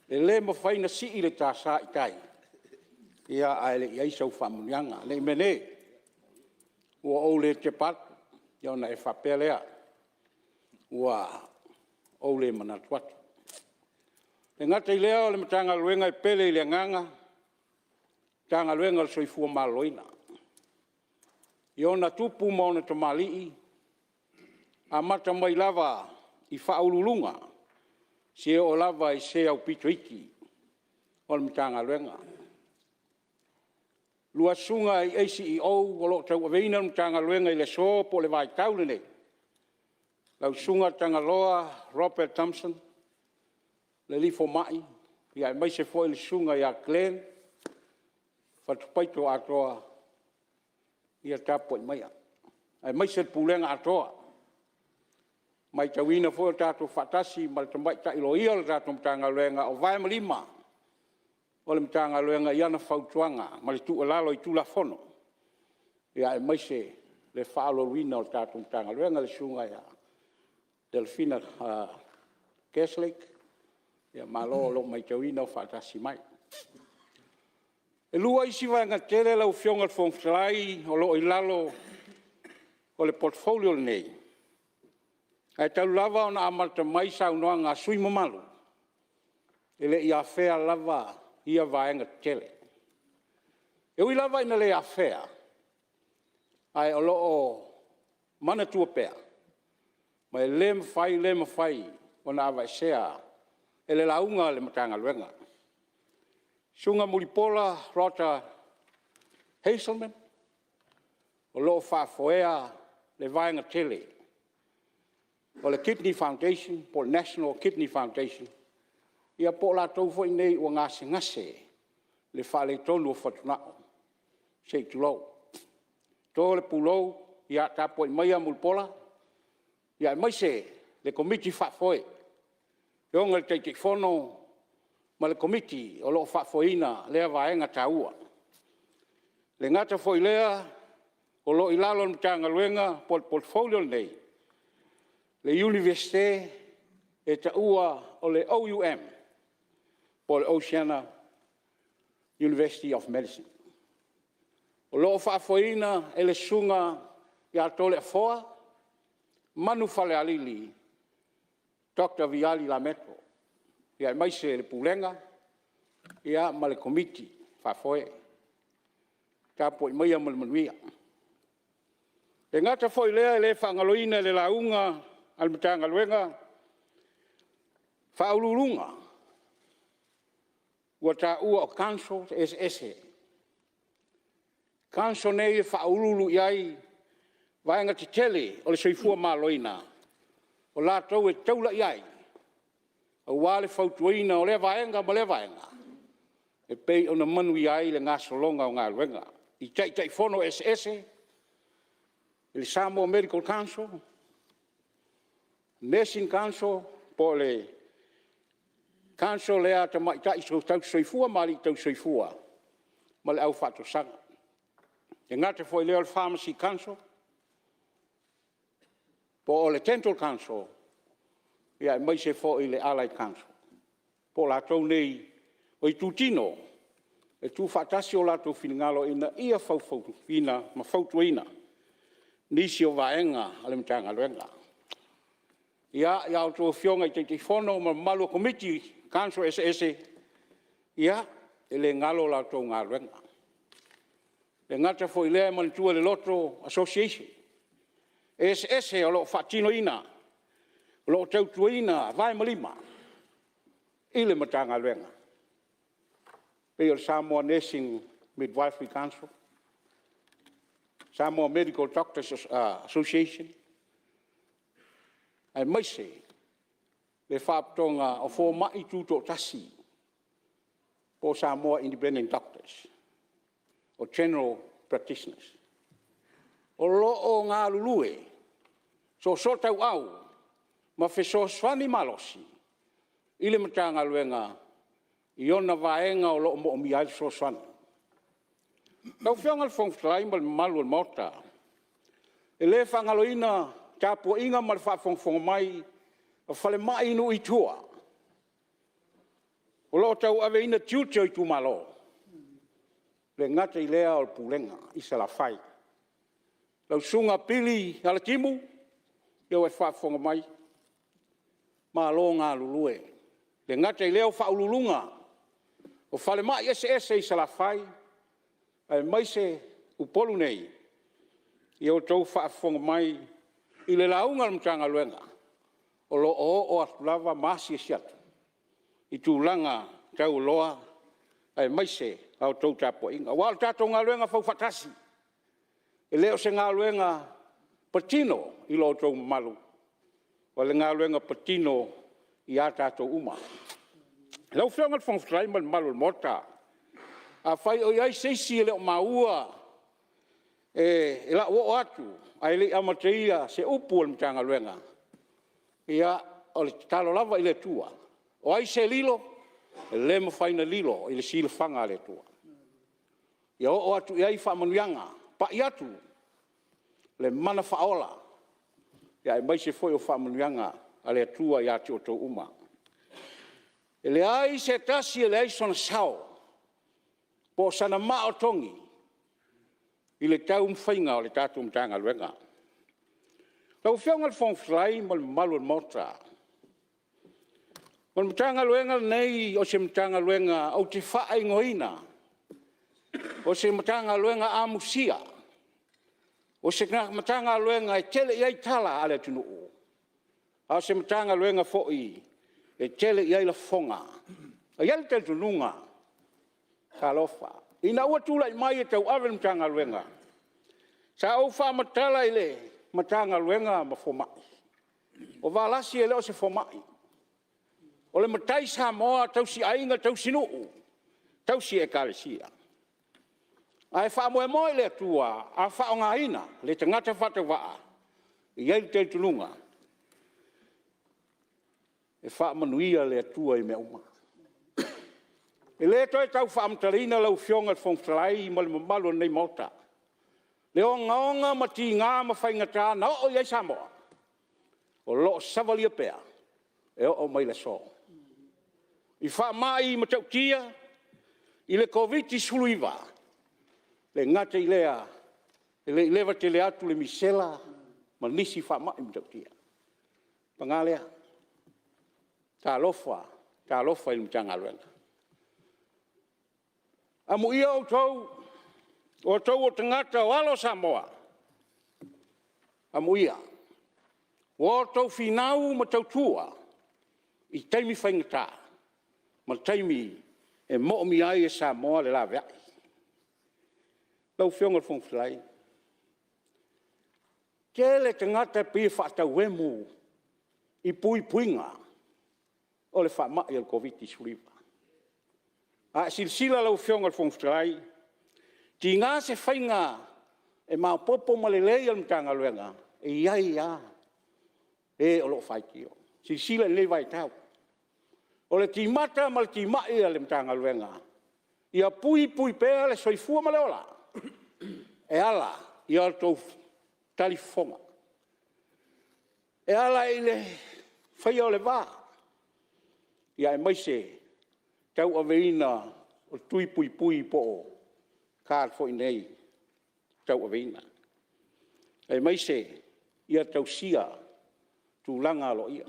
E le mafai ona sii le ta sa i tai ae le i i ai sau faamanuiaga. Ne i meaane ua ou le tepa atu ona e faapea lea ua ou le manatu atu. E le gata i lea o le Matagaluega e pele i le agaga, le Matagaluega o le Soifua Maloloina i ona tupu ma ona tamalii, amata mai lava i Faauluuluga seia oo lava i se aupito iti o le Matagaluega. Lua susuga i ACEO o lo o tauaveina le Matagaluega i le aso po o le vaitau lenei, lau Susuga Tagaloa Robert Thomson, le alii fomai, aemaise foi le Susuga ia Glenn Fatupaito Atoa, ia tapuai maia, aemaise le Pulega atoa. E matauina foi ua tatou faatasi ma le tamaitai loia o le tatou Matagaluega o vae ma lima o le Matagaluega i ana fautuaga ma le tuualalo i Tulafono, aemaise le faaauauina o le tatou Matagaluega, le Susuga ia Delphina Kerslake, malo o lo o matauina o faatasi mai. E 2 isi vaega tetele lau Afioga i le Fofoga Fetalai o lo o i lalo o le portfolio lenei, ae talu lava ona amata mai saunoaga a sui usufono mamalu, e le i afea lava ia vaega tetele. E ui lava ina le afea, ae o lo o manatua pea, ma e le mafai le mafai ona aveesea e le lauga a le Matagaluega. Susuga Mulipola Rodger Hazelman. o lo o faafoea le vaega tele o le Kidney Foundation po o le National Kidney Foundation, ia po o latou foi nei ua gasegase i le faaletonu o fatugao, se i tulou. To le pulou, ia tapuai maia Mulipola aemaise le Komiti Faafoe, le afioga i le Taitaifono ma le Komiti o lo o faafoeina lea vaega taua. E le gata foi i lea o lo o i lalo o le Matagaluega po o le portfolio lenei le Iunivesite e taua o le OUM po o le Oceania University of Medicine. O lo o faafoeina e le Susuga ia Toleafoa Manuafalealili Dr. Viali Lameiko, aemaise le Pulega ma le Komiti Faafoe. Tapuai maia ma le manuia. E le gata foi i lea e le faagaloina i le lauga a le Matagaluega Ofisa Sili o Pulega ua taua o councils eseese. O councils nei e faauluulu i ai vaega tetele o le soifua maloloina, o latou e taula i ai aua le fautuaina o lea vaega ma lea vaega e pei ona manuia ai le gasologa o galuega i Taitaifono eseese, le Samoa Medical Council, Nursing Council po o le council lea a tamaitai tausisoifua ma alii tausisoifua ma le au faatosaga. E le gata foi i lea o le Pharmacy Council po o le Dental Council, aemaise foi le Allied Council, po o latou nei o itutino e tuufaatasi o latou finagalo ina ia faufauina ma fautuaina nisi o vaega a le Matagaluega. Ia a outou Afioga i Taitaifono ma le mamalu o Komiti o Council eseese, ia, e le galo la outou galuega. E le gata foi i lea e manatua i le loto association eseese o lo o faatinoina, o lo o tautuaina vae ma lima i le Matagaluega, e pei o le Samoa Nursing Midwifery Council, Samoa Medical Doctors Association, aemaise le Faalapotopotoga o Fomai Tutoatasi po o Samoa Independent Doctors o General Practitioners. O lo o galulue soosootauau ma fesoasoani malosi i le Matagaluega i ona vaega o lo o moomia ai le fesoasoani. Lau Afioga i le Fofoga Fetalai ma le mamalu o le Maota, e le faagaloina le tapuaiga ma le faafogafoga mai a falemai i nuu i tua o lo o tauaveina tiute o itumalo, e le gata i lea o le Pulega i Salafai. Lau Susuga Pili Alatimu, o lea ua e faafofoga mai, malo galulue. E le gata i lea o Faauluuluga o falemai eseese i Salafai, aemaise Upolu nei, ia outou faafofoga mai i le lauga a le Matagaluega, o lo o oo atu lava ma asiasi atu i tulaga taualoa aemaise a outou tapuaiga. Aua o le tatou galuega e faufaatasi, e le o se galuega patino i lo outou mamalu, o le galuega patino ia tatou uma. Lau Afioga i le Fofoga Fetalai ma le mamalu o le Maota, afai o i ai se isi e le o maua i lau oo atu ae le i amatalia se upu a le Matagaluega, ia, o le tatalo lava i le Atua, o ai se lilo, e le mafai ona lilo i le silafaga a le Atua. Ia oo atu i ai faamanuiaga, pai atu le mana faaola, aemaise foi o faamanuiaga a le Atua ia te outou uma. E leai se tasi e leai sona sao po o sana maa o togi i le taumafaiga o le tatou Matagaluega. Lau Afioga i le Fofoga Fetalai ma le mamalu o le Maota, o le Matagaluega lenei o se Matagaluega ou te faaigoaina o se Matagaluega amusia, o se Matagaluega e tele i ai tala a le atunuu, a o se Matagaluega foi e tele i ai lafoga. E i ai le talitonuga, talofa, ina ua tulai mai e tauave le Matagaluega, Sa ou faamatala i le Matagaluega ma fomai, o Valasi e le o se fomai, o le matai Samoa tausiaiga, tausinuu, tausi Ekalesia. Ae faamoemoe i le Atua, a faaaogaina le tagata faatauvaa, e i ai le talitonuga, e faamanuia le Atua i mea uma. E le toe tau faamatalaina lau Afioga i le Fofoga Fetalai ma le mamalu o lenei Maota, le ogaoga ma tiga ma faigata na oo i ai Samoa, o lo o savalia pea e oo mai i le aso. I faamai matautia, i le Koviti-19, e le gata i lea, e le i leva tele atu le misela ma nisi faamai matautia. Paga lea, talofa, talofa i le Matagaluega. Amuia outou o outou o tagata o alo o Samoa, amuia, ua outou finau ma tautua i taimi faigata ma taimi e moomia ai e Samoa le laveai. Lau Afioga i le Fofoga Fetalai, e tele tagata e pei e faatauemu i puipuiga o le faamai o le Koviti-19. A e silasila lau Afioga i le Fofoga Fetalai, tiga se faiga e maopoopo ma lelei a le Matagaluega, e i ai lava e o lo o faitio. Silasila i lenei vaitau, o le timata ma le timai a le Matagaluega, ia puipui pea le soifua ma le ola e ala i a outou talifofoga, e ala i le faia o le va, aemaise le tauaveina o tui puipui po o card foi nei tauaveina, aemaise ia tausia tulaga aloaia.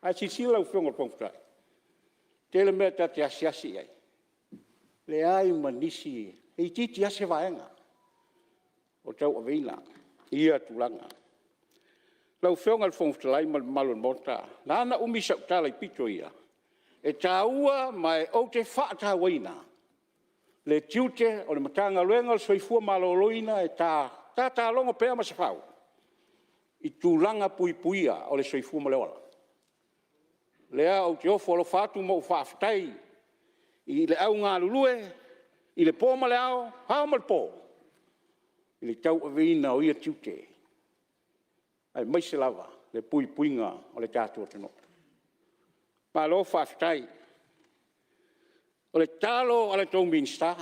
Ae silasila lau Afioga i le Fofoga Fetalai, e tele mea ta te asiasi i ai, leai ma nisi, e itiiti lava se vaega o tauaveina ia tulaga. Lau Afioga i le Fofoga Fetalai ma le mamalu o le Maota, e ala ona umi sau tala i pito ia, e taua ma ou te faatauaina le tiute o le Matagaluega o le Soifua Maloloina e tatalogo pea Masefau i tulaga puipuia o le soifua ma le ola. O lea ou te ofo alofa atu ma ou faafetai i le au galulue i le po ma le ao, ao ma le po i le tauaveina o ia tiute, aemaise lava le puipuiga o le tatou atunuu. Malo faafetai. O le tatalo a la outou Minisita,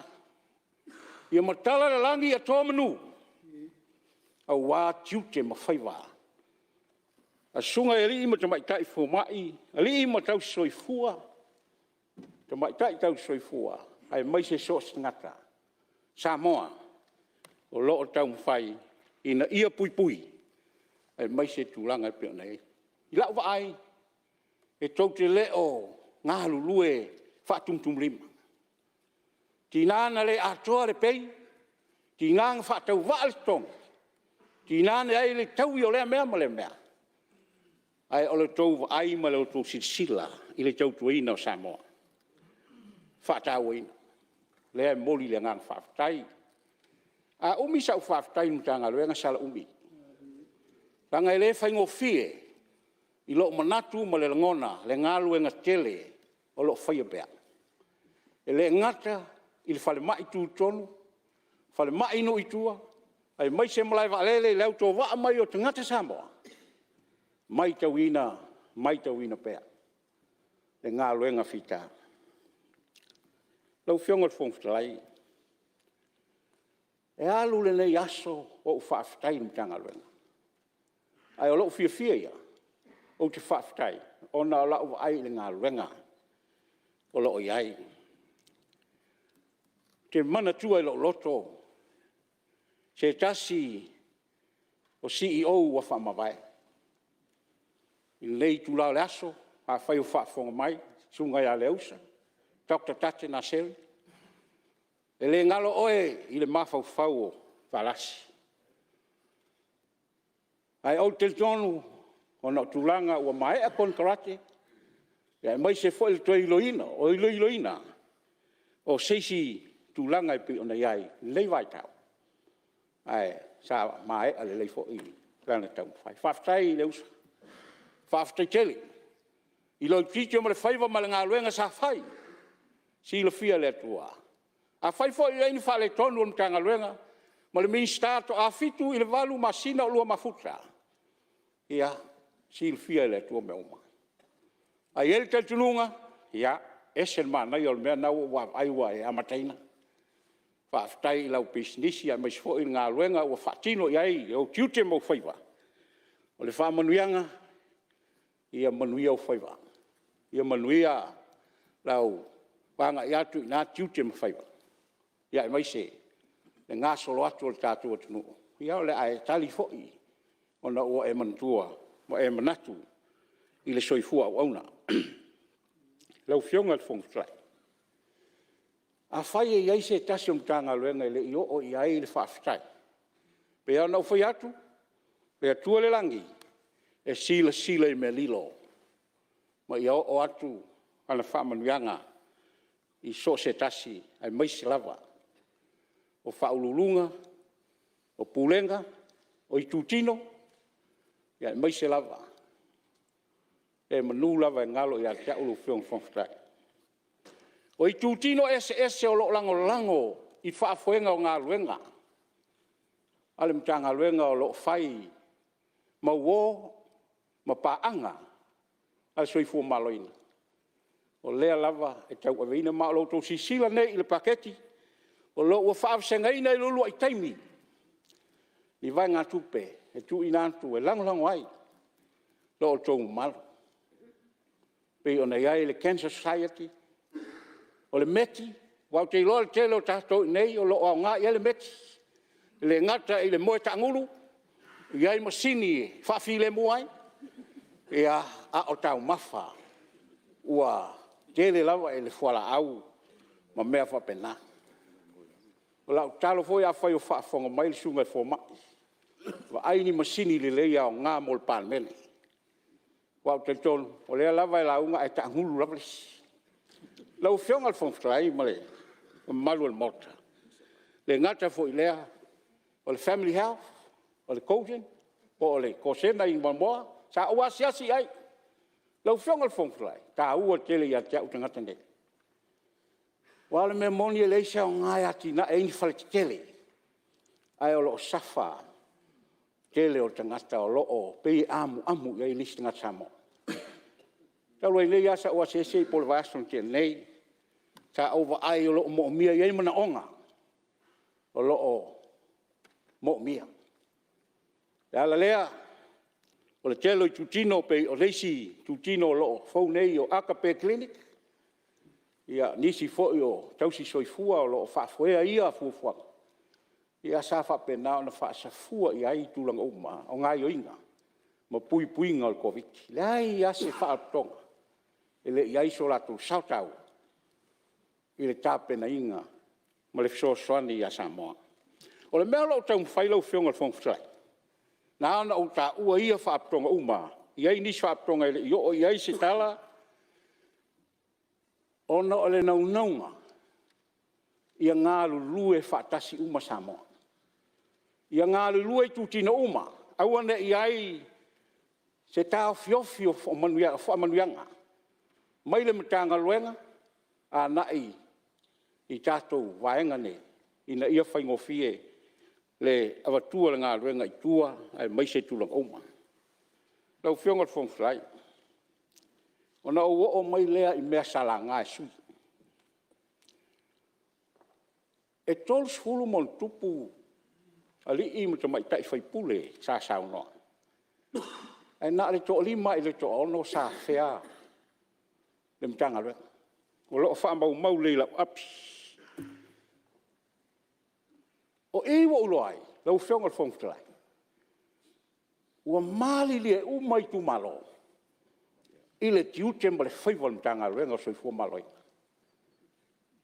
ia matala le lagi ia to manu aua tiute ma faiva a susuga i alii ma tamaitai fomai, alii ma tamaitai tausisoifua, aemaise so o se tagata Samoa o lo o taumafai ina ia puipui aemaise tulaga e pei ona i ai. I lau vaai, e tou te le o galulue faatumutumulima, tiga na le atoa le pay, tiga na faatauvaa le totogi, tiga na leai le taui o lea mea ma lea mea, ae o le tou vaai ma le tou silasila i le tautuaina o Samoa, e faatauaina. O lea e momoli le agaga faafetai. A umi sau faafetai i le Matagaluega sala umi, leaga e le faigofie i lou manatu ma le lagona le galuega tele o lo o faia pea. E le gata i le falemai tutotonu, falemai i nuu i tua, aemaise malaevaalele i le autovaa mai o tagata Samoa, e matauina pea le galuega fita. Lau Afioga i le Fofoga Fetalai, e alu lenei aso o ou faafetai i le Matagaluega, ae o lou fiafia ia, ou te faafetai ona o lau vaai i le galuega o lo o i ai. Ou te manatua i lou loto se tasi o CEO ua faamavae i lenei itula o le aso, afai o faafofoga mai le Susuga ia Leausa Dr. Tate Naseri, e le galo oe i le mafaufau o Valasi. Ae ou te talitonu ona o tulaga ua maea konekarate, aemaise foi o le toe iloiloina o se isi tulaga e pei ona i ai i lenei vaitau. Ae sa maea lelei foi lana taumafai. Faafetai le uso, faafetai tele i lou tiute ma le faiva ma le galuega sa fai, e silafia e le Atua. Afai foi o i ai ni faaletonu o le Matagaluega ma le Minisita faatoa 7 i le 8 masina o oulua mafuta, ia silafia e le Atua mea uma. Ae i ai le talitonuga, ia, e ese le manaia o le mea lena ua ou vaavaai ua e amataina. Faafetai i lau pisinisi aemaise foi le galuega ua faatino i ai ou tiute ma ou faiva. O le faamanuiaga, ia manuia ou faiva, ia manuia lau agai atu i na tiute ma faiva, aemaise le gasolo atu o le tatou atunuu, ia o le a e tali foi ona ua e manatua ma e manatu i le soifua auauna. Lau Afioga i le Fofoga Fetalai, afai e i ai se tasi o Matagaluega e le i oo i ai le faafetai, e pei lava ona ou fai atu, o le Atua i le lagi e silasila i mea lilo, ma ia oo atu ana faamanuiaga i so o se tasi aemaise lava o Ofisa Sili o Pulega, o Pulega, o itutino, aemaise lava, semeamanu lava e galo ia te au lau Afioga i le Fofoga Fetalai. O itutino eseese o lo o lagolago i le faafoega o galuega a le Matagaluega o lo o fai ma uo ma paaga a le Soifua Maloloina, o lea lava e tauaveina. Ma o lo o outou silasila nei i le paketi o lo o ua faavasegaina i le uluai taimi ni vaegatupe e tuuina atu e lagolago ai lo outou mamalu, e pei ona i ai le Cancer Society, o le METI. Aua ou te iloa o le tele o tatou i inei o lo o aoga i ai le METI, e le gata i le moe taagulu, e i ai masini e faafilemu ai, a o taumafa ua tele lava le fualaau ma mea faapena. O lau tatalo foi afai o faafofoga mai le susuga i le fomai, vaai ni masini lelei e aoga mo le Palemene. Aua ou te talitonu o lea lava e lauga ae taagulu lava le isi. Lau Afioga i le Fofoga Fetalai ma le mamalu o le Maota, e le gata foi i lea, o le Family Health, o le GOSHEN po o le Kosena i Moamoa, sa ou asiasi i ai. Lau Afioga i le Fofoga Fetalai, e taua tele ia te au tagata nei. Aua o le mea moni e leai se aoga e atiae ai ni faletetele, ae o lo o suffer le tele o tagata o lo o pei e amuamu i ai nisi tagata Samoa. Talu ai nei lava sa ou asiasi i ai po o le vaiaso na tea nei, sa ou vaai o lo o moomia, e i ai manaoga o lo o moomia. O le ala lea o le tele o itutino pei o le isi itutino o lo o fou nei o AGAPE Clinic, ia, nisi foi o tausisoifua o lo o faafoea ia fuafuaga, ia sa faapena ona faasafua i ai tulaga uma o gaoioiga ma puipuiga o le Koviti-19. E leai lava se faalapotopotoga e le i i ai so latou sao taua i le tapenaina ma le fesoasoani ia Samoa. O le mea o lo o taumafai lau Afioga i le Fofoga Fetalai, na ala ona ou taua ia faalapotopotoga uma, e i ai nisi faalapotopotoga e le i oo i ai se tala, ona o le naunauga ia galulue faatasi uma Samoa, ia galulue itutino uma, aua ne i i ai se taofiofi o faamanuiaga mai le Matagaluega agai i tatou vaega nei, ina ia faigofie le avatua o le galuega i tua aemaise tulaga uma. Lau Afioga i le Fofoga Fetalai, ona ou oo mai lea i mea sa laga e sui usufono. E 30+ alii ma tamaitai sui usufono sa saunoa, ae na o le toalima lava i le toaono sa afea le Matagaluega. O lo o faamaumau lelei i lau api. O i ua ou iloa ai lau Afioga i le Fofoga Fetalai, ua malilie uma itumalo i le tiute ma le faiva o le Matagaluega o le Soifua Maloloina.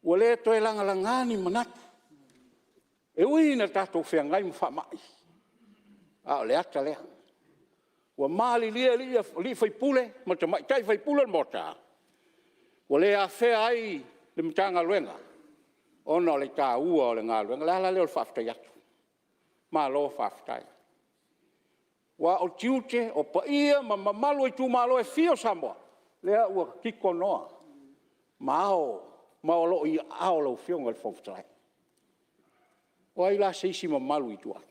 Ua le toe lagalaga ni manatu. E ui ina tatou feagai ma faamai, a o le ata lea. Ua malilie alii ma tamaitai sui usufono o le Maota, ua le afea ai le Matagaluega ona o le taua o le galuega. O le ala lea o le faafetai atu. Malo faafetai. Aua o tiute, o paia ma mamalu o itumalo e fia o Samoa, lea ua titonoa ma ao ma o lo o i aao o lau Afioga i le Fofoga Fetalai. O ai la se isi mamalu i tua atu? O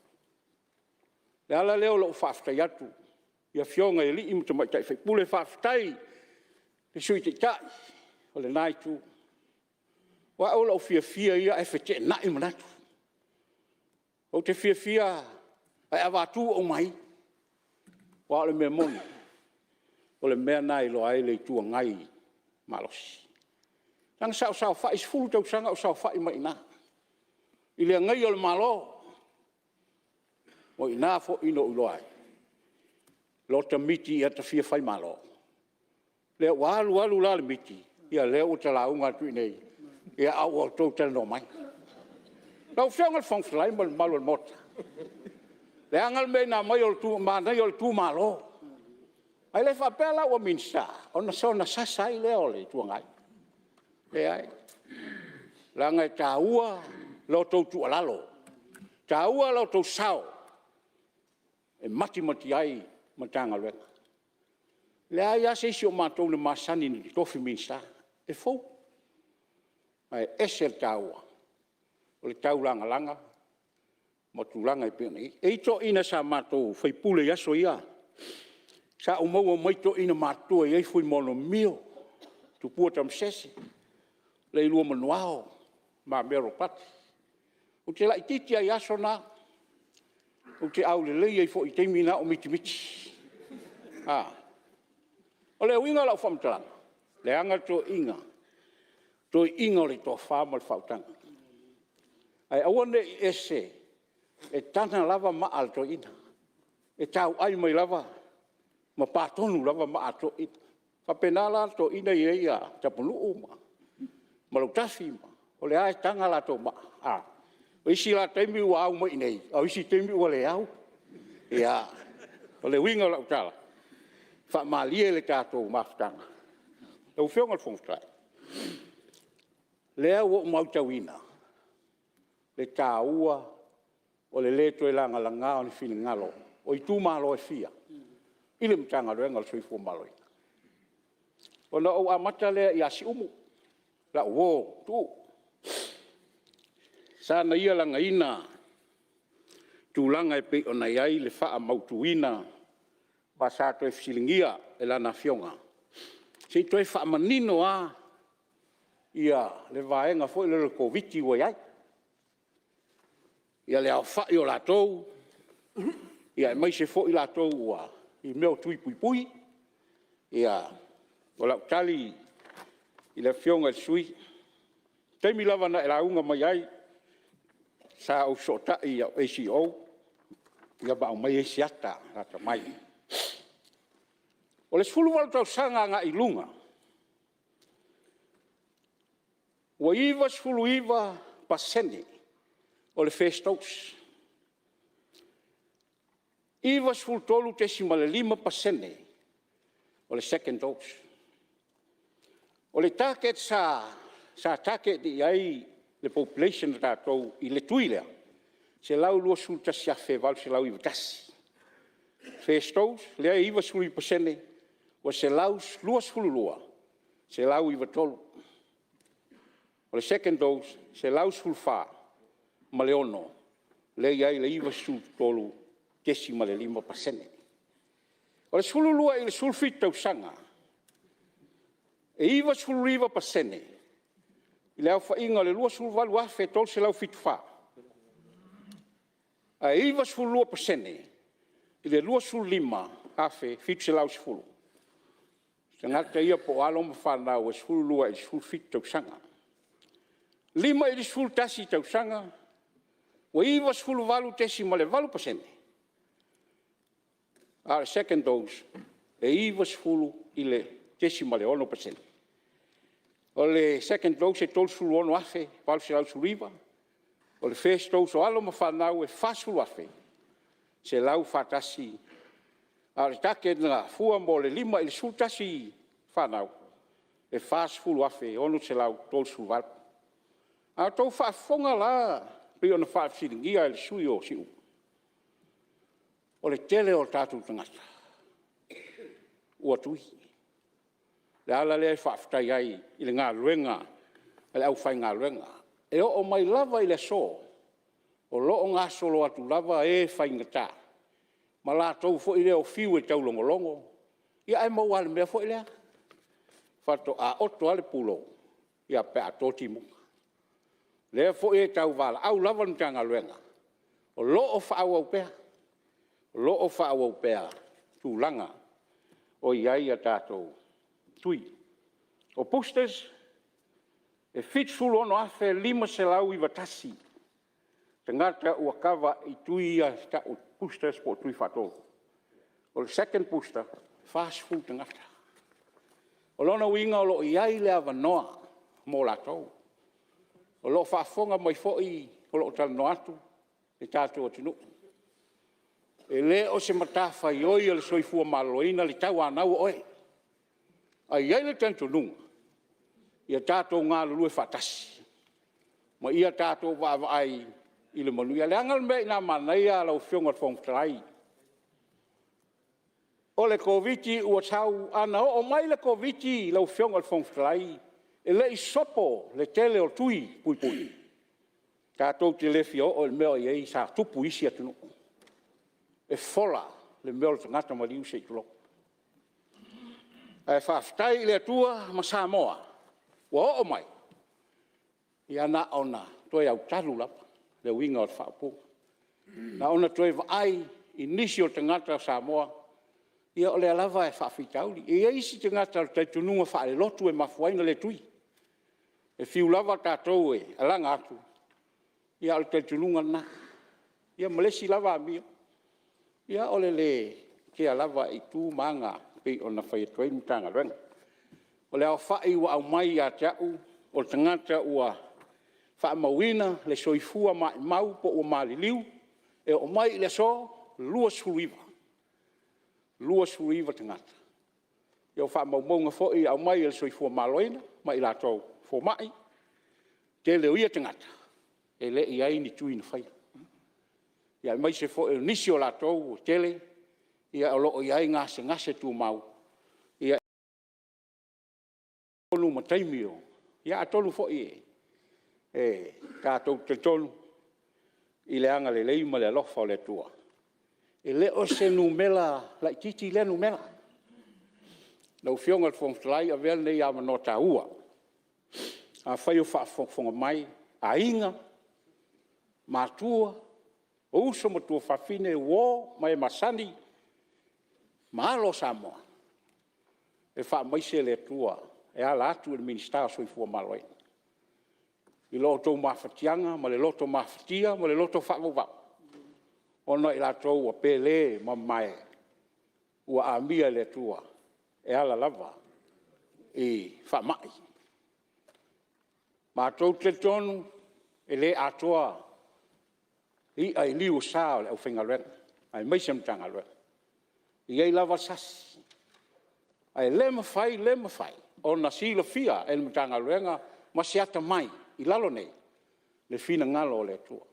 le ala lea o lou faafetai atu i Afioga i alii ma tamaitai sui usufono, faafetai i le Sui Taitai o lena Itu. O au o lou fiafia ia ae feteenai manatu. Ou te fiafia ae avatu aumai, aua o le mea moni, o le mea lena e iloa ai le Itu Agai malosi. Leaga sa ou saofai, 10 tausaga o ou saofai mai i ina i le agaia o le Malo. O i ina foi na ou iloa ai lota miti ia ta fia faimalo. Lea ua alu alu la le miti, ia lea ua ta lauga atu i inei, a ua outou talanoa mai. Lau Afioga i le Fofoga Fetalai ma le mamalu o le Maota, leaga le mea ina manaia o le tu malo. Ae le faapea la ua Minisita ona soona sasa ai lea o le Itu Agai. Leai, leaga e taua la outou tuualalo, e taua lo outou sao e matimati ai Matagaluega. E leai lava se isi o matou na masani i ni tofi Minisita, e fou. Ae ese le taua o le taulagalaga ma tulaga e pei ona i ai. E i ai toeaiina sa matou faipule i aso ia, sa ou maua mai toeaina matutua e i ai Fuimaono Mimio, Tupua Tamasese, Leilua Manuao, Le Mamea Ropati. Ou te laitiiti lava i aso na, ou te aulelei ai foi i le taimi lena o mitimiti. O le uiga o lau faamatalaga, leaga toeaiina, toeaiina o le tofa ma le faautaga. Ae aua ne i e e taga lava maa a le toeaina, e tauai mai lava ma pa tonu lava maa a toeaiina. E faapena la toeaiina lea e i ai Tapunuu ma Lautafi, o lea lava e taga latou maa. O isi la taimi ua au mai i inei, a o isi taimi ua le au. Ia, o le uiga o lau tala, faamalie le tatou mafutaga. Lau Afioga i le Fofoga Fetalai, o lea ua ou matauina le taua o le le toe lagalaga o ni finagalo o itumalo e fia i le Matagaluega o le Soifua Maloloina. Ona ou amata lea ia Siumu, lau uo o Tuuu. Sa ia lagaina tulaga e pei ona i ai le faamautuina ma sa toe fesiligia e lana afioga, se i toe faamanino lava le vaega foi lea o le Koviti-19 ua i ai, le aofai o latou, aemaise foi latou i mea o tui puipui. O lau tali i le Afioga i le sui usufono, o le taimi lava na e lauga mai ai, sa ou fesootai i au ACEO ma aumai ai si ata lata mai. O le 18 tausaga agai i luga, ua 99% o le first dose, 93.5% o le second dose. O le target sa target i ai le population a tatou i le tui lea, e 121,891. First dose lea e 99%, ua 122,193. O le second dose, e 114,006, lea e i ai le 93.5%. O le 12 i le 17 tausaga, e 99% i le aofaiga o le 28,374, ae 92% i le 25,710 tagata ia po o alo ma fanau e 12 i le 17 tausaga. E 5 i le 11 tausaga, ua 98.8%, a o le second dose, e 90.6%. O le second dose e 36,819, o le first dose o alo ma fanau e 40,141, a o le target na fua mo le 5 i le 11 fanau, e 40,638. A outou faafofoga la pei ona faafesiligia e le sui usufono o Siumu, O le tele o tatou tagata ua tui. O le ala lea e faafetai ai i le galuega a le aufaigaluega. E oo mai lava i le aso, o lo o gasolo atu lava e faigata ma latou foi lea o fiu e taulogologo, ae maua lava i le mea foi lea, faatoa oto lava le pulou pe a to timuga. O lea foi e tauvalaau lava le Matagaluega, o lo o faaauau pea, o lo o faaauau pea tulaga o i ai a tatou tui. O boosters, e 76,591 tagata ua kava i tui ia e tau o boosters po o tui faatolu. O le second booster, e 40 tagata. O lona uiga o lo o i ai le avanoa mo latou. O lo o faafofoga mai foi o lo o talanoa atu le tatou atunuu. E le o se matafaioi a le soifua maloloina le tauanau o oe. Ae i ai le talitonuga, ia tatou galulue faatasi ma ia tatou vaavaai i le manuia. Leaga le mea ina a manaia lau Afioga i le Fofoga Fetalai, o le Koviti-19 ua sau, ana oo mai le Koviti-19 lau Afioga i le Fofoga Fetalai e le i sopo le tele o tui puipui, tatou te le fia oo i le mea sa tupu i isi atunuu, e fola le mea o le tagata maliu se i tulou. Ae faafetai i le Atua ma Samoa ua oo mai, ia na ona toe autalu lava le uiga o le faaupuga. Na ona toe vaai i nisi o tagata Samoa, ia o lea lava e faafitauli. E i ai isi tagata o le talitonuga faalelotu e mafua ai ona le tui. E fiu lava tatou e alaga atu, a o le talitonuga lena. Ia ma le isi lava amio, ia o le le kea lava i tu ma aga pei ona fai atu ai le Matagaluega. O le aofai ua aumai ia te au o tagata ua faamauina le soifua maumau po ua maliliu e oo mai i le aso, e 29, 29 tagata. O faamaumauga foi e aumai e le Soifua Maloloina ma i latou o fomai, o le tele o ia tagata, e le i i ai ni tui na faia, aemaise foi o nisi o latou ua tele o lo o i ai gasegase tumau, ia ma taimi o… Ia atonu foi e tatou te talitonu i le agalelei ma le alofa o le Atua, e le o se numera laitiiti lea numera. Lau Afioga i le Fofoga Fetalai, avea lenei avanoa taua, afai o faafogafoga mai aiga, matua, o uso ma tuafafine, uo ma e masani ma alo o Samoa, e faamaise le Atua e ala atu i le Minisita o le Soifua Maloloina i lo outou mafatiaga ma le loto mafatia ma le loto faavauvau ona o i latou ua pele ma mamae ua amia e le Atua e ala lava i faamai. Matou te talitonu e le atoa i'a i liu o sa o le aufaigaluega aemaise le Matagaluega. E i ai lava sasi, ae le mafai, le mafai ona silafia e le Matagaluega ma se atamai i lalo nei le finagalo o le Atua.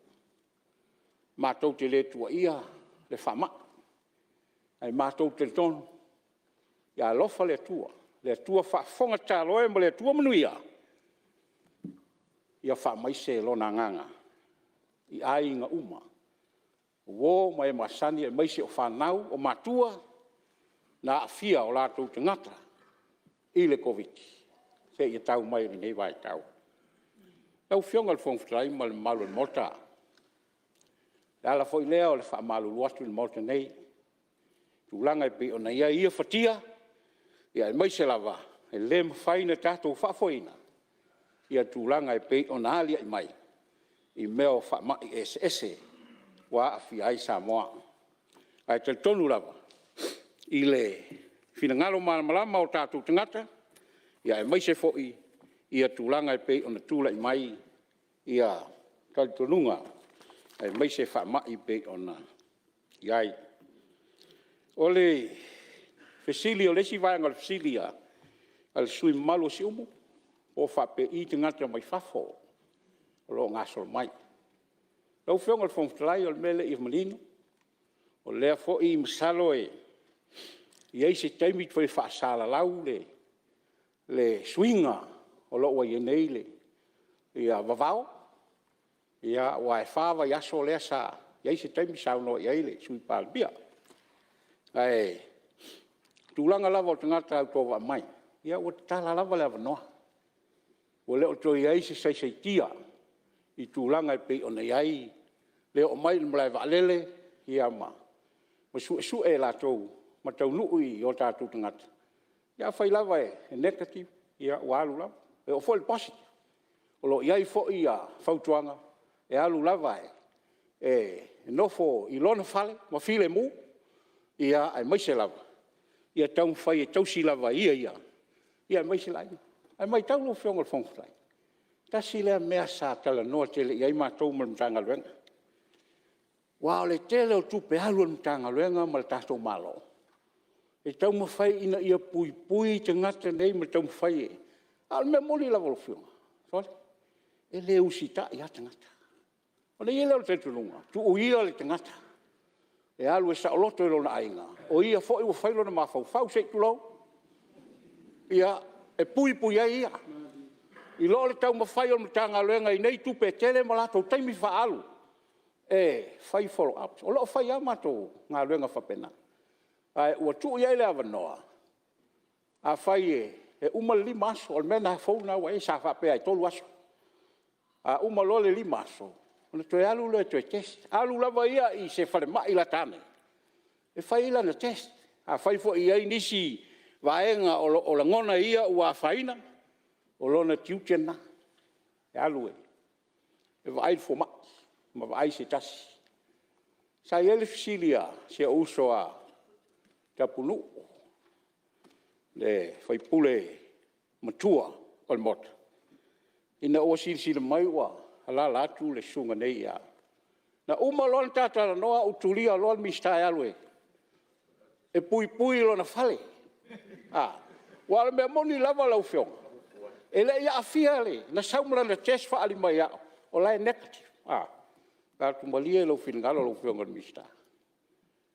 Matou te le tuuaia le faamai, ae matou te talitonu ia alofa le Atua, le Atua faafofoga tatalo e ma le Atua manuia, ia faamaise Lona agaga i aiga uma, o uo ma e masani aemaise o fanau, o matua na aafia o latou tagata i le Koviti-19 seia tau mai i lenei vaitau. Lau Afioga i le Fofoga Fetalai ma le mamalu o le Maota, o le ala foi lea o le faamalulu atu i le Maota nei i tulaga e pei ona i ai ia fatia, aemaise lava e le mafai ona tatou faafoeina tulaga e pei ona alia'e mai i mea o faamai eseese ua aafia ai Samoa. Ae talitonu lava i le finagalo malamalama o tatou tagata, aemaise foi tulaga e pei ona tulai mai talitonuga aemaise faamai e pei ona i ai. O le fesili o le isi vaega o le fesili a le sui usufono mamalu o Siumu, po o faapei tagata mai fafo o lo o gasolo mai. Lau Afioga i le Fofoga Fetalai, o le mea lea ia manino, O lea foi masalo e i ai se taimi toe faasalalau le suiga o lo o ua i ai nei vavao, aua e 4 vaiaso lea sa i ai se taimi saunoa i ai le Sui Palemia. Ae o tulaga lava o tagata autovaa mai, ia ua tatala lava le avanoa, ua le o toe i ai se saisaitia i tulaga e pei ona i ai le oo mai i le malae vaalele ma suesue e latou ma taunuu i o tatou tagata. Ia afai lava e negative, ia ua alu lava. E oo foi i le positive. O lo o i ai foi fautuaga e alu lava e nofo i lona fale ma filemu, aemaise lava ia taumafai e tausi lava e ia ia, aemaise le aiga. Ae matau lau Afioga i le Fofoga Fetalai, tasi lea mea sa talanoa tele i ai matou ma le Matagaluega, aua o le tele o tupe alu a le Matagaluega ma le tatou Malo e taumafai ina ia puipui tagata nei ma taumafai e… A o le mea moni lava lau Afioga, sole, e le usitai lava tagata. Ona i ai lea o le talitonuga, tuu ia le tagata e alu e saoloto i lona aiga, o ia foi ua fai lona mafaufau se i tulou, ia, e puipui ai ia, i lo le taumafai o le Matagaluega i nei tupe e tele ma latou taimi faaalu e fai follow ups. O lo o fai lava matou galuega faapena, ae ua tuu i ai le avanoa, afai e uma le 5 aso, o le mea fou lena ua i ai, sa faapea e 3 aso. A uma loa le 5 aso ona toe alu lea e toe test, alu lava ia i se falemai lata ane e fai ai lana test. Afai foi e i ai nisi vaega o lo o lagona e ia ua afaina, o lona tiute lena e alu e vaai le fomai ma vaai se tasi. Sa i ai le fesili a si ou uso a Tapunuu, le sui usufono matua o le Maota, ina ua silasila mai ua alaala atu le susuga nei ia… Na uma loa ona ta talanoa ou tulia loa le Minisita e alu e puipui i lona fale. Aua o le mea moni lava lau Afioga, e le i aafia, na sau ma lana test faaali mai ia au o la e negative. Ou fai atu, malie lou finagalo lau Afioga i le Minisita,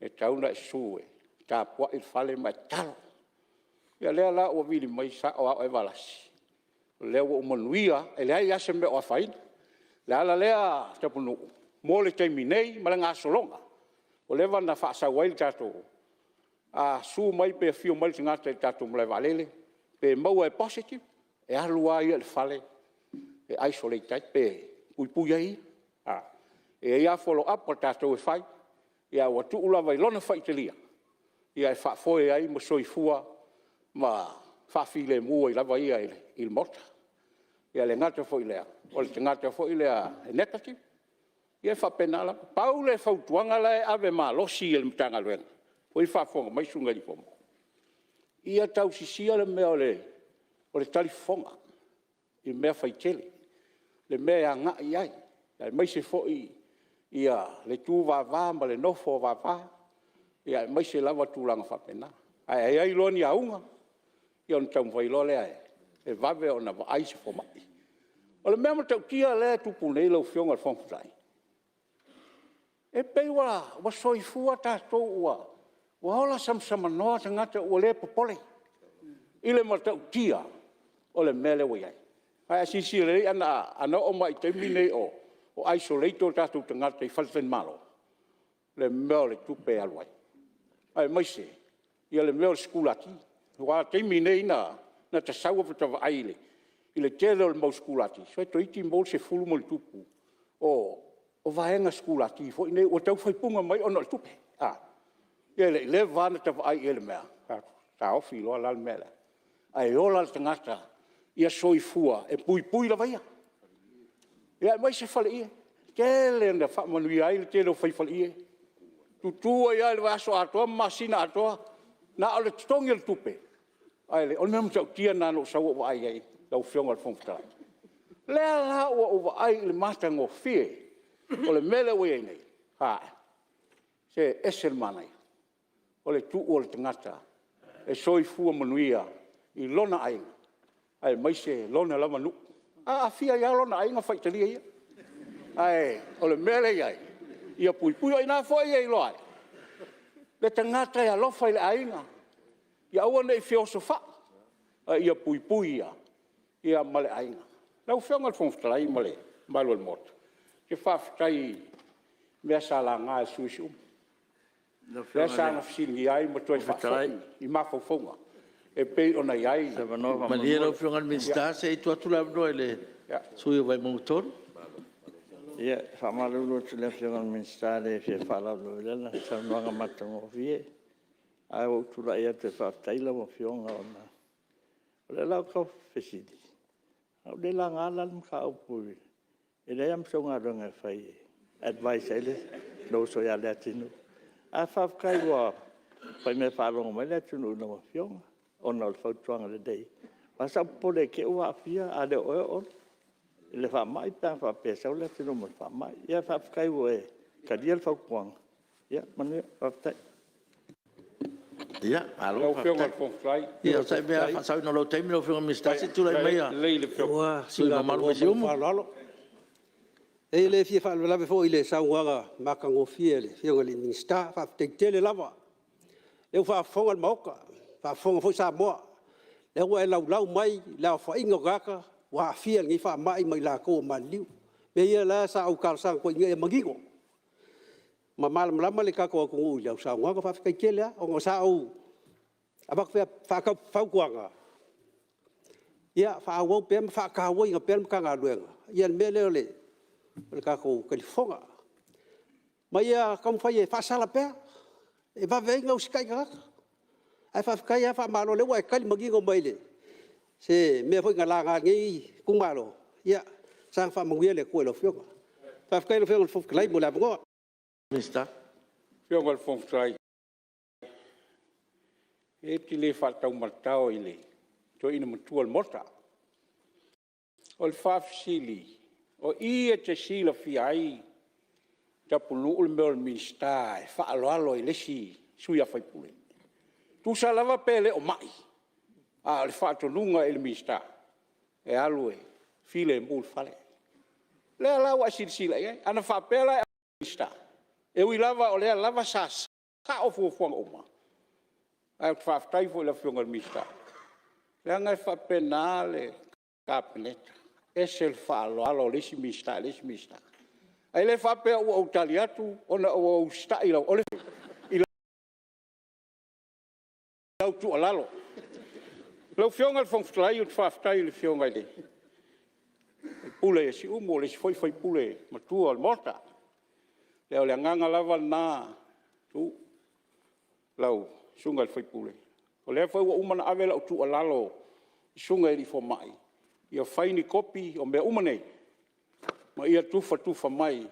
e tatau ona e susu e tapuai i le fale ma e tatalo. Ia o lea la ua vili mai, e sao lava oe Valasi, o lea ua ou manuia, e leai lava se mea o afaina. O le ala lea Tapunuu, mo le taimi nei ma le gasologa ua leva ona faasau ai le tatou… A susu mai pe afio mai le tagata i le tatou malae vaalele pe maua e positive, e alu lava ia i le fale e isolate ai pe puipui ai ia. E i ai lava follow up a tatou e fai, ae ua tuu lava i lona faitalia ia e faafoe ai ma soifua ma faafilemu ai lava ia i le maota. E le gata foi i lea, o le tagata foi lea e negative, ia e faapena lava. Pau le fautuaga la e ave malosi e le Matagaluega, o lea e faafofoga mai susuga i alii fomai, ia tausisia le mea o le talifofoga i mea faitele, le mea e agai i ai, aemaise foi le tuvava ma le nofovava, aemaise lava tulaga faapena. Ae a i ai loa ni auga, ia ona taumafai loa lea e vave ona vaai se fomai. O le mea matautia lea e tupu nei lau Afioga i le Fofoga Fetalai, e pei ua soifua tatou ua ola samasamanoa tagata ua le popole i le matautia o le mea lea ua i ai. Aua a silasila i ai ana oo mai i le taimi lenei o isolate o tatou tagata i faletalimalo, le mea o le tupe e alu ai, aemaise le mea o le sikulati. Aua o le taimi nei na ota sau ai faatoa vaai i le tele o le mau sikulati, sole toeitiiti maua le 10+ o vaega sikulati foi nei ua tau fai puna mai ona o le tupe. Ia e le i leva lava ona ta vaai i ai i le mea, fai atu, taofi loa la le mea lea, ae ola le tagata ia soifua e puipui lava ia. Ia aemaise faleie, e tele ina faamanuia ai le tele o fai faleie, tutu ai lava i le vaiaso atoa ma masina atoa, na o le totogi o le tupe, ae o le mea matautia lena na ou sau ou vaai i ai lau Afioga i le Fofoga Fetalai. O lea la ua ou vaai i le matagofie o le mea lea ua i ai nei, ae, se e ese le manaia, o le tuu o le tagata e soifua manuia i lona aiga aemaise lona lava nuu. A aafia ai lava lona aiga, faitalia ia. Ae o le mea lea e i ai, ia puipui. O i ina foi e iloa ai Le tagata e alofa i le aiga, ia aua ne i feosofai, a ia puipui ia ma le aiga. Lau Afioga i le Fofoga Fetalai ma le mamalu o le Maota, ou te faafetai i mea sa laga e sui usufono uma, lea sa fesiligia ai ma toe faafoi i mafaufauga e pei ona i ai. Malie lau Afioga i le Minisita se i tuu atu le avanoa i le sui usufono mo Vaimauga 3. Ia, e faamalulu atu i le Afioga i le Minisita e le fia faalavelavea lana saunoaga matagofie. Ae ua ou tulai atu e faafetai lau Afioga ona o lau tau fesili, sa ou le laga la le mataupu, e leai lava ma sau galuega e fai e advise ai lou uso ia Leatinuu. Ae faafetai ua fai mea faalogo mai le atunuu i lau Afioga ona o le fautuaga lelei. Aua sa ou popole i te i ua aafia, a le o oe o Olo i le faamai pe a faapea e sau Leatinuu ma le faamai. Ae faafetai ua e talia le fautuaga. Ia manuia. Faafetai. Ia, malo faafetai. Ia onosai pea ae faasaoina o lou taimi lau Afioga i le Minisita, se i tulai mai le sui usufono mamalu mai Siumu. E le fia faalavelave foi i le saunoaga matagofie a le Afioga i le Minisita, faafetai tele lava. O lea ua faafofoga le Maota, faafofoga foi Samoa, o lea ua e laulau mai le aofaiga o tagata ua aafia i lenei faamai ma i latou ua maliliu. O mea ia la sa ou talosaga atu ai ina ia manino ma malamalama le tatou atunuu i lau saunoaga. Faafetai tele lava, ona sa ou avatu pea faafautuaga, ia faaauau pea ma faatauaina pea e le Matagaluega le mea lea o le tatou talifofoga, ma ia taumafai e faasala pea e vave ai ona usitai tagata. Ae faafetai lava faamalo o lea ua e tali manino mai i se mea foi na laga e lenei itumalo, ia saga faamanuia le Atua i lau Afioga. Faafetai i lau Afioga i le Fofoga Fetalai mo le avanoa. Lau Afioga i le Fofoga Fetalai, e te le faataumatatao i le toeaina matua o le Maota. O le faafesili, o i e te silafia ai Tapunuu le mea o le Minisita e faaaloalo i le isi sui usufono? Tusa lava pe le o mai, a o le faatonuga i le Minisita, e alu e filemu i le fale. O lea la ua e silasila i ai, ana faapea la e e ui lava o lea lava sa sao fuafuaga uma, ae ou te faafetai foi i le Afioga i le Minisita, leaga e faapena le Kapeneta, e ese le faaaloalo o le isi Minisita i le isi Minisita. Ae le faapea ua ou tali atu ona ua ou usitai i lau tuualalo. Lau Afioga i le Fofoga Fetalai, ou te faafetai i le Afioga i le sui usufono o Siumu, o le isi foi sui usufono matua o le Maota. Ia o le agaga lava lena Tuuu, lau Susuga i le sui usufono, o lea foi ua uma ona ave lau tuualalo i susuga i alii fomai, ia fai ni kopi o mea uma nei ma ia tufatufa mai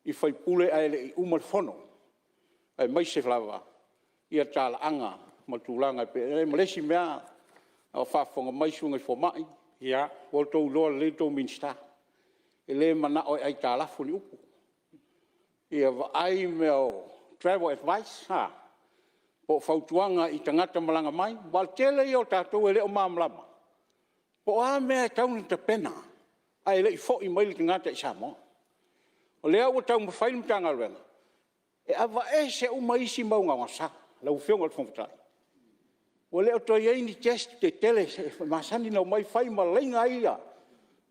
i sui usufono ae le i uma le fono, aemaise lava talaaga ma tulaga e pei ona i ai. Ma le isi mea, a o faafofoga mai susuga i fomai, ia ua outou iloa lelei la outou Minisita, e le manao e aitalafu ni upu. Ia vaai mea o travel advice po o fautuaga i tagata malaga mai, aua o le tele ia o tatou e le o malamalama po o a mea e tatau ona tapena ae le i foi mai le tagata i Samoa. O lea ua taumafai le Matagaluega e aveese uma isi mau gaogaosa lau Afioga i le Fofoga Fetalai. Ua le o toe i ai ni test tetele e masani ona omai fai ma laina ai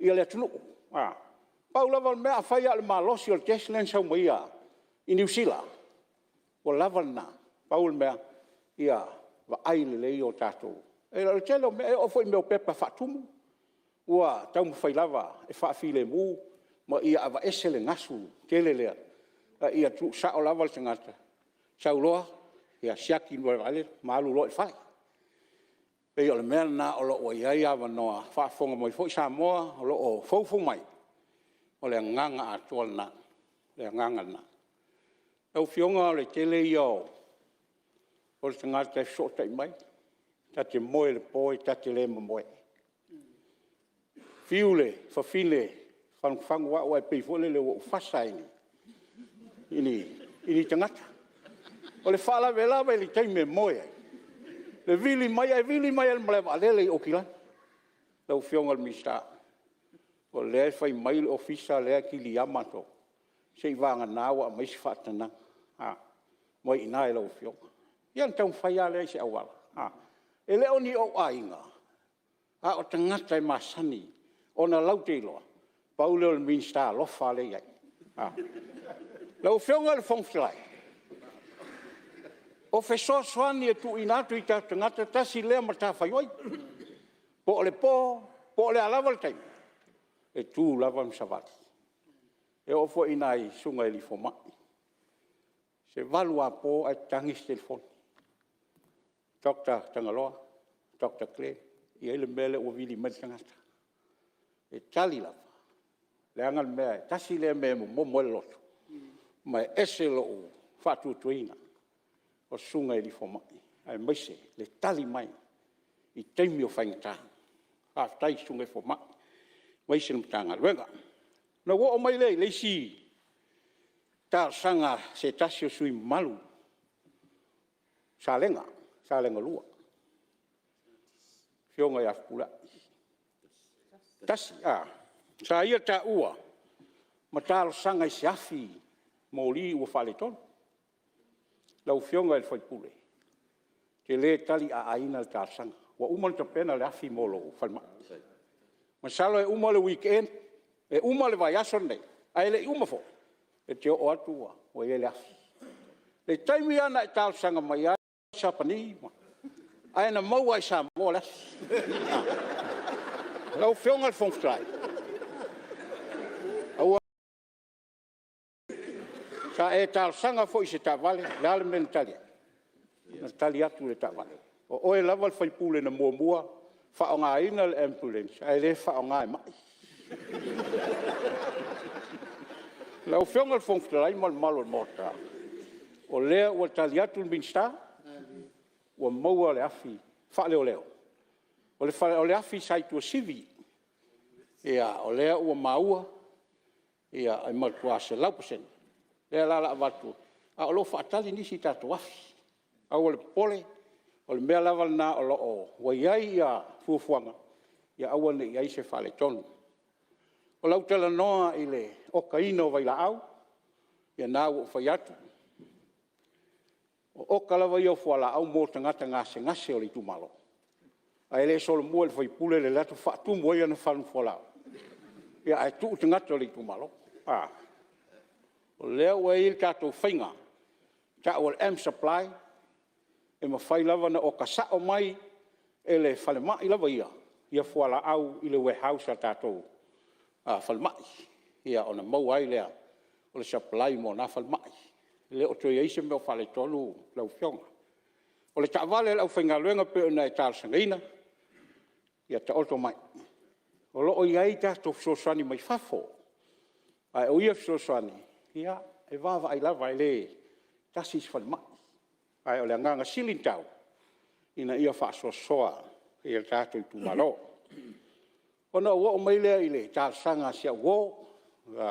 le atunuu. Na pau lava o le mea, afai lava o le malosi o le test lea na sau ma ia i Niu Sila, ua lava lena. Pau o le mea, ia vaai lelei o tatou… O le tele o mea, e oo foi i mea o pepa faatumu, ua taumafai lava e faafilemu ma ia aveese le gasu tele lea, a ia tuusao lava le tagata, sau loa siaki ma alu loa i le fale. E pei o le mea lena o lo o i ai avanoa, a o faafofoga mai foi Samoa o lo o foufou mai, o le agaga atoa lena, o le agaga lena. Lau Afioga o le tele ia o tagata e fesootai mai, ta te moe i le po ta te le ma moe. Fiu le fafine e fagufagu au ae pei foi lele ua ou fasa i ni tagata. O le faalavelave i le taimi e moe ai, e vili mai, ae vili mai lava i le malae vaalele i Aukilani. Lau Afioga i le Minisita, o lea e fai mai le ofisa lea e kilia matou, seiavagana ua aumai se faatanaga. mai i ina i lau Afioga. Ia ona taumafai lava lea i se auala. E le o ni ou aiga, a o tagata e masani ona latou te iloa, pau lea o le Minisita alofa lea e i ai. Lau Afioga i le Fofoga Fetalai, o fesoasoani e tuuina atu i o tatou tagata, tasi lea matafaioi, po o le po, po o le a lava le taimi, e tu lava ma savali. E oo foi i nai susuga i alii fomai, e 8 a po ae tatagi se telefoni, Dr. Tagaloa, Dr Glenn, e i ai le mea lea ua vili mai ai le tagata. E tali lava, leaga le mea, e tasi lea mea e momomo ai le loto ma e ese lou faatuatuaina o susuga i alii fomai, aemaise le tali mai i taimi o faigata. Faafetai i susuga i fomai aemaise le Matagaluega. Ona ou oo mai lea i le isi talosaga a se tasi o sui usufono mamalu o Salega 2, le Afioga ia Fepuleai. Sa ia taua ma talosaga i se afi moli ua faaletonu. Lau Afioga i le sui usufono, ou te le taliaaina le talosaga, ua uma ona tapena le afi mo lou falemai. Masalo e uma le weekend, e uma le vaiaso lenei, ae le i uma foi, e te oo atu ua i ai le afi. O le taimi lava na e talosaga mai ai sapani, ae na maua lava i Samoa le afi. Lau Afioga i le Fofoga Fetalai, aua Sa e talosaga foi i se taavale, o le a le mea na tali atu? Na tali atu le taavale. O oe lava le sui usufono na muamua faaaogaina le ambulance ae le faaaoga e mai. Lau Afioga i le Fofoga Fetalai ma le mamalu o le Maota, o lea ua tali atu le Minisita, ua maua le afi faaleoleo. O le afi sa i Tuasivi, o lea ua maua e matua 100%, o lea la o le a avatu, ae o lo o faatali nisi tatou afi. Aua le popole, o le mea lava lena ua i ai fuafuaga ia aua ne i i ai se faaletonu. O lau talanoa i le okaina o vailaau, ia lena ua ou fai atu, o oka lava ia o fualaau mo tagata gasegase o le itumalo. Ae le solomua i le sui usufono le alu atu faatumu ai ana fagu fualaau, ae tuu tagata o le itumalo. O lea ua i ai le tatou faiga e tau o le m-supply, e mafai lava ona oka sao mai e le falemai lava ia fualaau i le warehouse a le tatou falemai, ia ona maua ai lea o le supply mo na falemai. E le o toe i ai se mea o faaletonu lau Afioga. O le taavale a le aufaigaluega e pei ona e talosagaina, ia taoto mai. O lo o i ai tatou fesoasoani mai fafo, ae o ia fesoasoani, e vaavaai lava, e le tasi se falemai. Ae o le agaga sili ona taua, ina ia faasoasoa i tatou itumalo. Ona ou oo mai lea i le talosaga a si au uo, le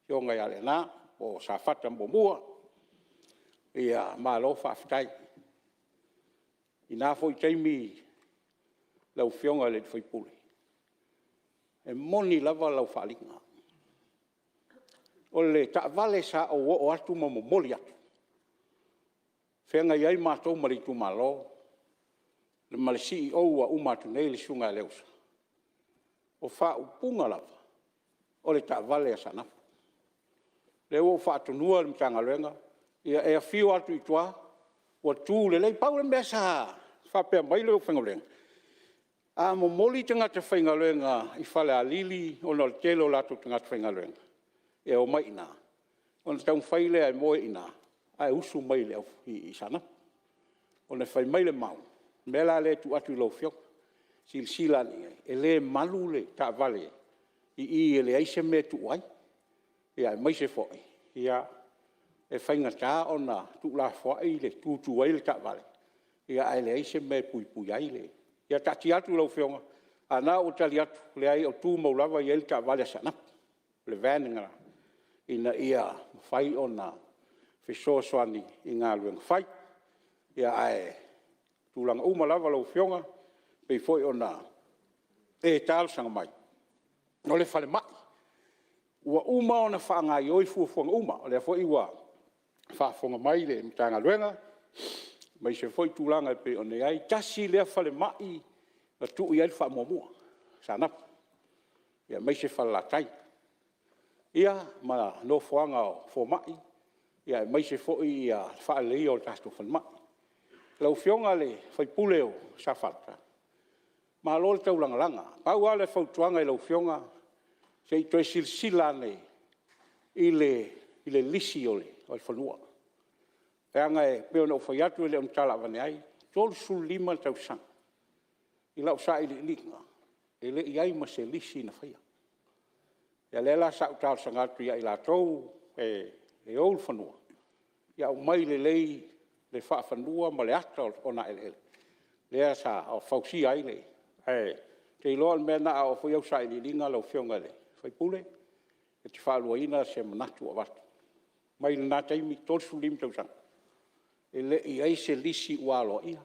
Afioga ia Leaana po o Safata 1. Malo faafetai. I na foi taimi lau Afioga i le sui usufono, e moni lava lau faaaliga. O le taavale sa ou oo atu ma momoli atu, feagai ai matou ma le itumalo ma le CEO ua uma atu nei le Susuga ia Leausa, o faaupuga lava, o le taavale a Saanapu. O lea ua ou faatonuina le Matagaluega, ia e afio atu i tua ua tu lelei. Pau le mea sa faapea mai le aufaigaluega, a momoli tagata faigaluega i Falealili ona o le tele o latou tagata faigaluega e omai i ina, ona taumafai lea e moe i ina ae usu mai i Saanapu. Ona fai mai le mau, o le mea la lea e tuu atu i lau Afioga, silasila ane i ai, e le malu le taavale i i e leai se mea e tuu ai, aemaise foi e faigata ona tuulafoai le tutu ai le taavale, ae leai se mea e puipui ai le… Ia taatia atu i lau Afioga, a o lena ua tali atu, e leai o tumau lava e i ai le taavale a Saanapu, le van lena, ina ia mafai ona fesoasoani i galuega fai. Ae o tulaga uma lava lau Afioga e pei foi ona e talosaga mai, o le falemai. Ua uma ona faagaoioi fuafuaga uma, o lea foi ua faafofoga mai le Matagaluega, aemaise foi tulaga e pei ona i ai. Tasi lea falemai na tuu i ai le faamuamua o Saanapu, aemaise Falelatai ma nofoaga o fomai, aemaise foi le faaleleia o le tatou falemai. Lau Afioga i le sui usufono o Safata, malo le taulagalaga. Pau lava le fautuaga i lau Afioga, se i toe silasila ane i le lisi o le fanua. Leaga e pei ona ou fai atu e le o ni tala aveane ai, e 35 tausaga i lau sailiiliga, e le i i ai ma se lisi na faia. Ia lea la sa ou talosaga atu ia i latou e ou le fanua, ia aumai lelei le faafanua ma le ata o ogaeleele lea sa fausia ai le… Ae ou te iloa o le mea lena a oo foi au sailiiliga lau Afioga i le sui usufono, e te faaluaina se manatu ua avatu. Mai lena taimi, 35 tausaga, e le i i ai se lisi ua aloaia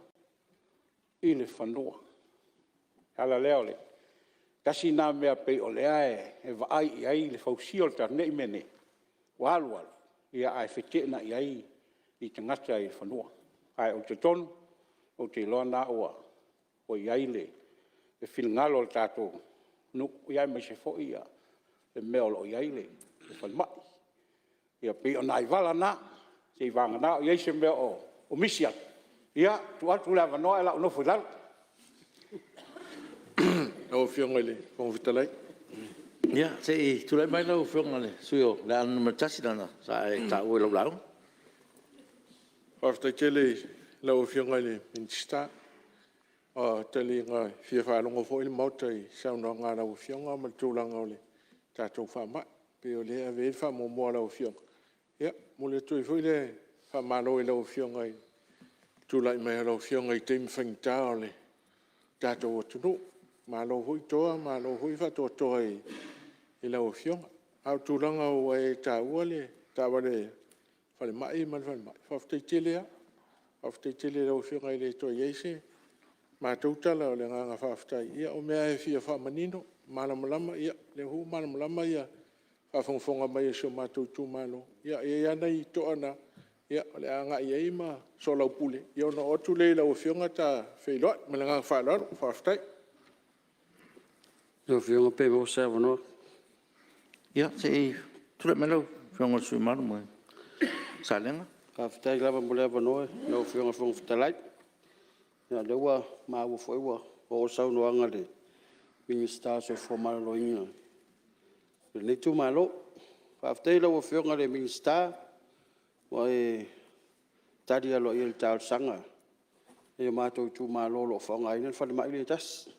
i le fanua. O le ala lea o le… Tasi lena mea pei o lea e vaai i ai le fausia o le tatou… ne i meaane ua alu alu ae feteenai ai tagata i le fanua. Ae ou te talitonu ou te iloa o lena ua i ai le finagalo o le tatou nuu aemaise foi le mea o lo o i ai le falemai. Ia pei o nai vala na, seiavagana o i ai se mea o misi atu, ia tuu atu le avanoa ae o le a ou nofo i lalo. Lau Afioga i le Fofoga Fetalai… Ia, se i tulai mai lau Afioga i le sui usufono mo Leaana Nu.1 leaga sa e taua i lau lauga. Faafetai tele i lau Afioga i le Minisita. Ua taliga e fia faalogo foi le Maota i le saunoaga a lau Afioga ma le tulaga o le tatou faamai, pei o lea e ave i ai le faamuamua a lau Afioga. E momoli atu ai foi le faamalo i lau Afioga i le tulai mai o lau Afioga i taimi faigata o le tatou atunuu. Malo foi toa malo foi faatoatoa i lau Afioga. A o tulaga ua e taua le taavale falemai ma le falemai, faafetai tele lava. Faafetai tele i lau Afioga e le toe i ai se matou tala, o le agaga faafetai, o mea lava e fia faamanino, malamalama, ia o lea foi ua malamalama le faafogafoga mai a si o matou itumalo. Ia e i ai lava nai toa na o le a agai i ai ma soalaupule, ona oo atu lea i lau Afioga ta feiloai. Ma le agaga faaaloalo, faafetai. Lau Afioga pe maua se avanoa. Ia, se i tulai mai lau Afioga i le sui usufono mamalu mai Salega. Faafetai lava mo le avanoa lau Afioga i le Fofoga Fetalai. Ia o lea ua maua foi ua oo le saunoaga a le Minisita o le Soifua Maloloina i lenei itumalo. Faafetai i lau Afioga i le Minisita ua e tali aloaia i le talosaga a nai o matou itumalo o lo o faaaogaina le falemai lea e tasi.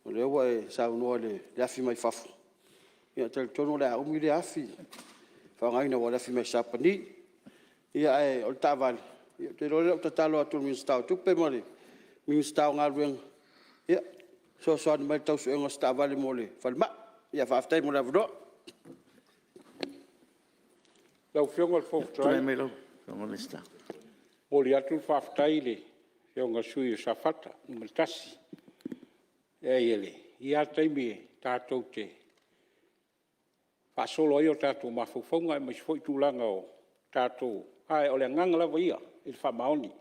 O lea ua e saunoa i le afi mai fafo, ia e talitonu o le a umi lea afi faaaogaina aua o le afi mai Sapani. Ae o le taavale, ou te iloa o lea o le a ou tatalo atu i le Minisita o Tupe ma le Minisita o Galuega, e fesoasoani mai i le tau suega o se taavale mo le falemai. Faafetai mo le avanoa. Lau Afioga i le Fofoga Fetalai, e momoli atu le faafetai i le Afioga i le sui usufono mo Safata 1. E leai, e i ai lava taimi tatou te faasolo ai o tatou mafaufauga aemaise foi tulaga o tatou… Ae o le agaga lava ia i le faamaoni,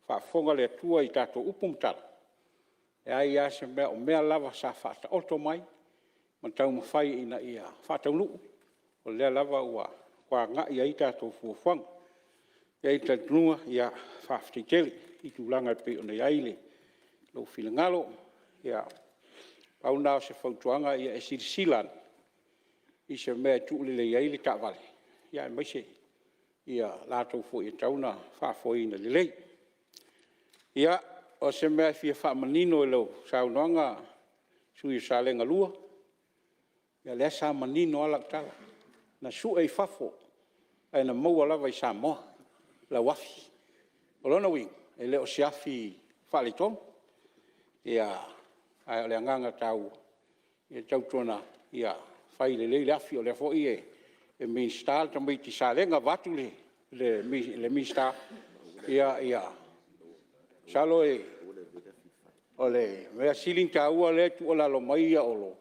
faafofoga le Atua i tatou upu ma tala, e leai lava se mea, o mea lava sa faataoto mai ma taumafai ina ia faataunuu, o lea lava ua agai i ai tatou fuafuaga. E i ai le talitonuga, faafetai tele i tulaga e pei ona i ai lou finagalo. Pau lena o se fautuaga, ia e silasila ane i se mea e tuu lelei ai le taavale, aemaise i latou foi e tatau ona faafoeina lelei. Ia, o se mea e fia faamanino i lau saunoaga le sui usufono mo Salega 1, ia lea sa manino lava lau tala, na sue i fafo ae na maua lava i Samoa lau afi. O lona uiga, e le o se afi faaletonu. Ae o le agaga taua, ia tautuana ia fai lelei le afi, o lea foi e Minisita le tamaitiiti Salega vaeatu le Minisita, ia masalo o le mea sili ona taua lea e tuualalo mai Olo,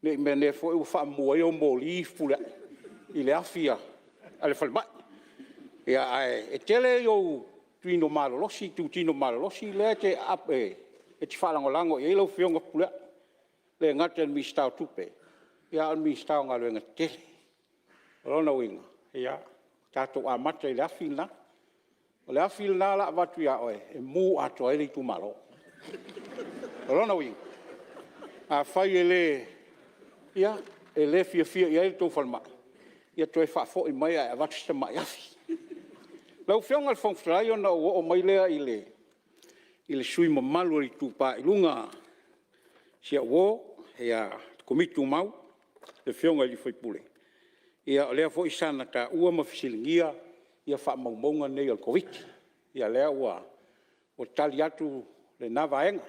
ne i meaane foi ua faamumu ai ou moli Fepuleai i le afi a le falemai. Ae tele ou itutino malolosi lea e te faalagolago i ai lau Afioga Fepuleai. E le gata i le Minisita o Tupe, a o le Minisita o Galuega Tetele. O lona uiga, tatou amata i le afi lena. O le afi lena o le a avatu ia oe e mu atoa ai le itumalo. O lona uiga, afai e le fiafia i ai le tou falemai, ia toe faafoi mai ae avatu si tamai afi. Lau Afioga i le Fofoga Fetalai ona ou oo mai lea i le sui usufono mamalu o le Itupa i Luga, si au uo, le Komiti Tumau, le Afioga i le sui usufono, o lea foi sa ia taua ma fesiligia faamaumauga nei o le Koviti-19. Ia o lea ua tali atu lena vaega,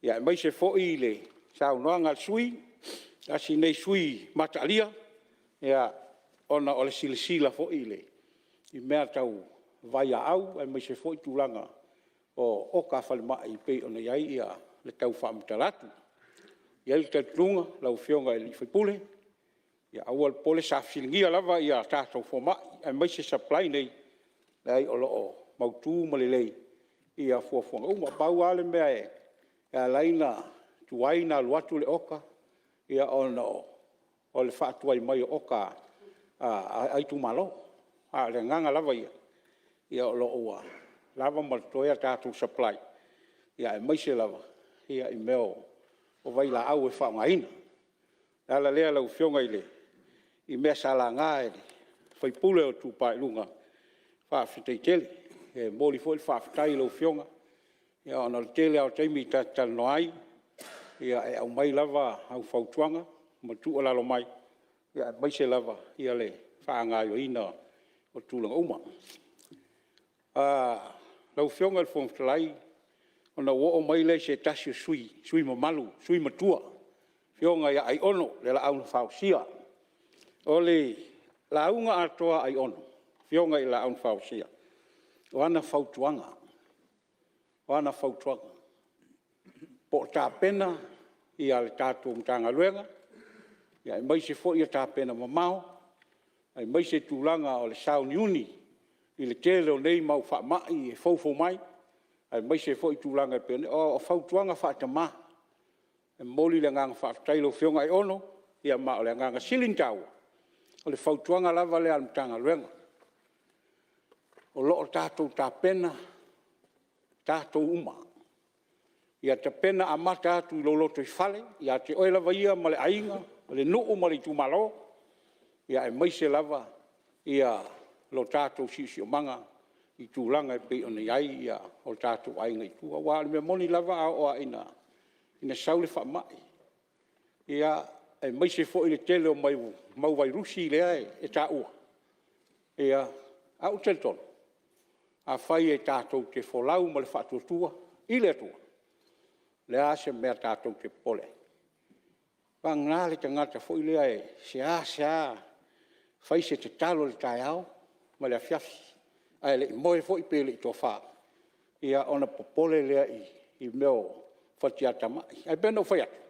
aemaise foi le saunoaga a le sui usufono, tasi lenei sui usufono mataalia ona o le silasila foi i mea tau vailaau aemaise foi tulaga o oka a falemai pei ona i ai le tau faamatala atu. E i ai le talitonuga lau Afioga i le sui usufono, ia aua le popole, sa fesiligia lava tatou fomai aemaise supply nei, leai o lo o mautu ma lelei fuafuaga uma. Pau lava le mea e ala ai ona tuai ona alu atu le oka, ona o le faatuai mai o oka a itumalo. A o le agaga lava ia, o lo o ua lava ma totoe a tatou supply, aemaise lava i mea o vailaau e faaaogaina. O le ala lea lau Afioga i mea sa laga e le sui usufono o le Itupa i Luga, faafetai tele. E momoli foi le faafetai i lau Afioga ona o le tele lava o taimi ta te talanoa ai, e aumai lava au fautuaga ma tuualalo mai, aemaise lava le faagaoioiga o tulaga uma. Lau Afioga i le Fofoga Fetalai, ona ou oo mai lea i se tasi o sui usufono mamalu, sui usufono matua, le Afioga ia Aiono le Laau na Fausia. O le lauga atoa a Aiono le Afioga i le Laau na Fausia, o ana fautuaga, po o tapena le tatou Matagaluega, aemaise foi ia tapena mamao, aemaise tulaga o le sauniuni i le tele o nei mau faamai e foufou mai, aemaise foi tulaga e pei ona i ai. O fautuaga faatama, e momoli le agaga faafetai i lau Afioga Aiono, ma o le agaga sili ona taua, o le fautuaga lava lea a le Matagaluega, o lo o tatou tapena tatou uma. Ia tapena amata atu i lou lotoifale, ia te oe lava ia ma le aiga, o le nuu ma le itumalo, aemaise lava lo tatou siosiomaga i tulaga e pei ona i ai o tatou aiga i tua. Aua o le mea moni lava a oo ina sau le faamai, aemaise foi le tele o mau vairusi lea e taua, ae ou te talitonu, afai tatou te folau ma le faatuatua i le Atua, o le a se mea tatou te popole ai? Vagana le tagata foi lea e seasea fai se tatalo i le taeao ma le afiafi, a o le i moe foi pe le i tofa, ona popole lea i mea o fatiatamai. Ae pei ona ou fai atu,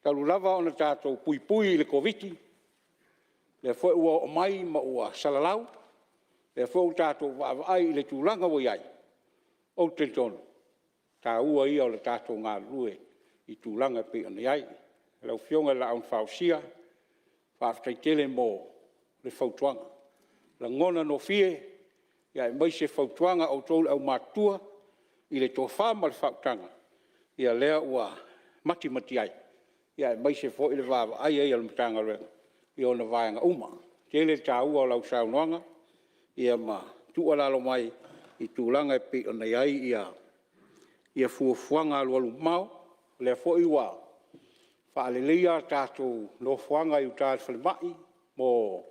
talu lava ona tatou puipui i le Koviti-19, lea foi ua oo mai ma ua salalau, o lea foi ua tatou vaavaai i le tulaga ua i ai, ou te talitonu, o le taua ia o le tatou galulue i tulaga e pei ona i ai. Lau Afioga i le Laau na Fausia, faafetai tele mo le fautuaga, lagona gofie, aemaise fautuaga a outou le aumatutua i le tofa ma le faautaga, ia lea ua matimati ai, aemaise foi le vaavaai i ai a le Matagaluega i ona vaega uma. E tele le taua o lau saunoaga ma tuualalo mai i tulaga e pei ona i ai fuafuaga alualumamao. O lea foi ua faaleleia a tatou nofoaga i uta i le falemai mo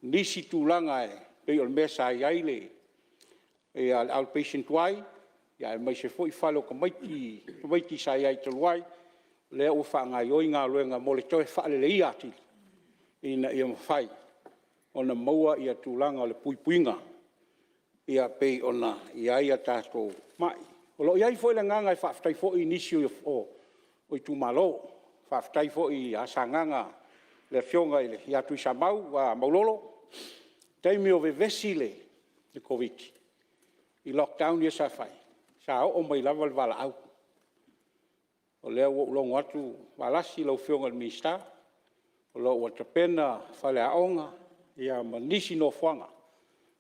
nisi tulaga e pei o le mea sa i ai le outpatient tuai, aemaise foi fale o tamaiti sa i ai talu ai, o lea ua faagaoioi galuega mo le toe faaleleia atili ina ia mafai ona maua tulaga o le puipuiga pei ona i ai a tatou mai. O lo o i ai foi le agaga e faafetai foi i nisi o itumalo. Faafetai foi ia Sagaga le Afioga ia Tuisamau Maulolo, taimi o vevesi le Koviti-19 i lockdown ia sa fai, sa oo mai lava le valaau. O lea ua ou logo atu Valasi lau Afioga i le Minisita, o lo o ua tapena faleaoga ma nisi nofoaga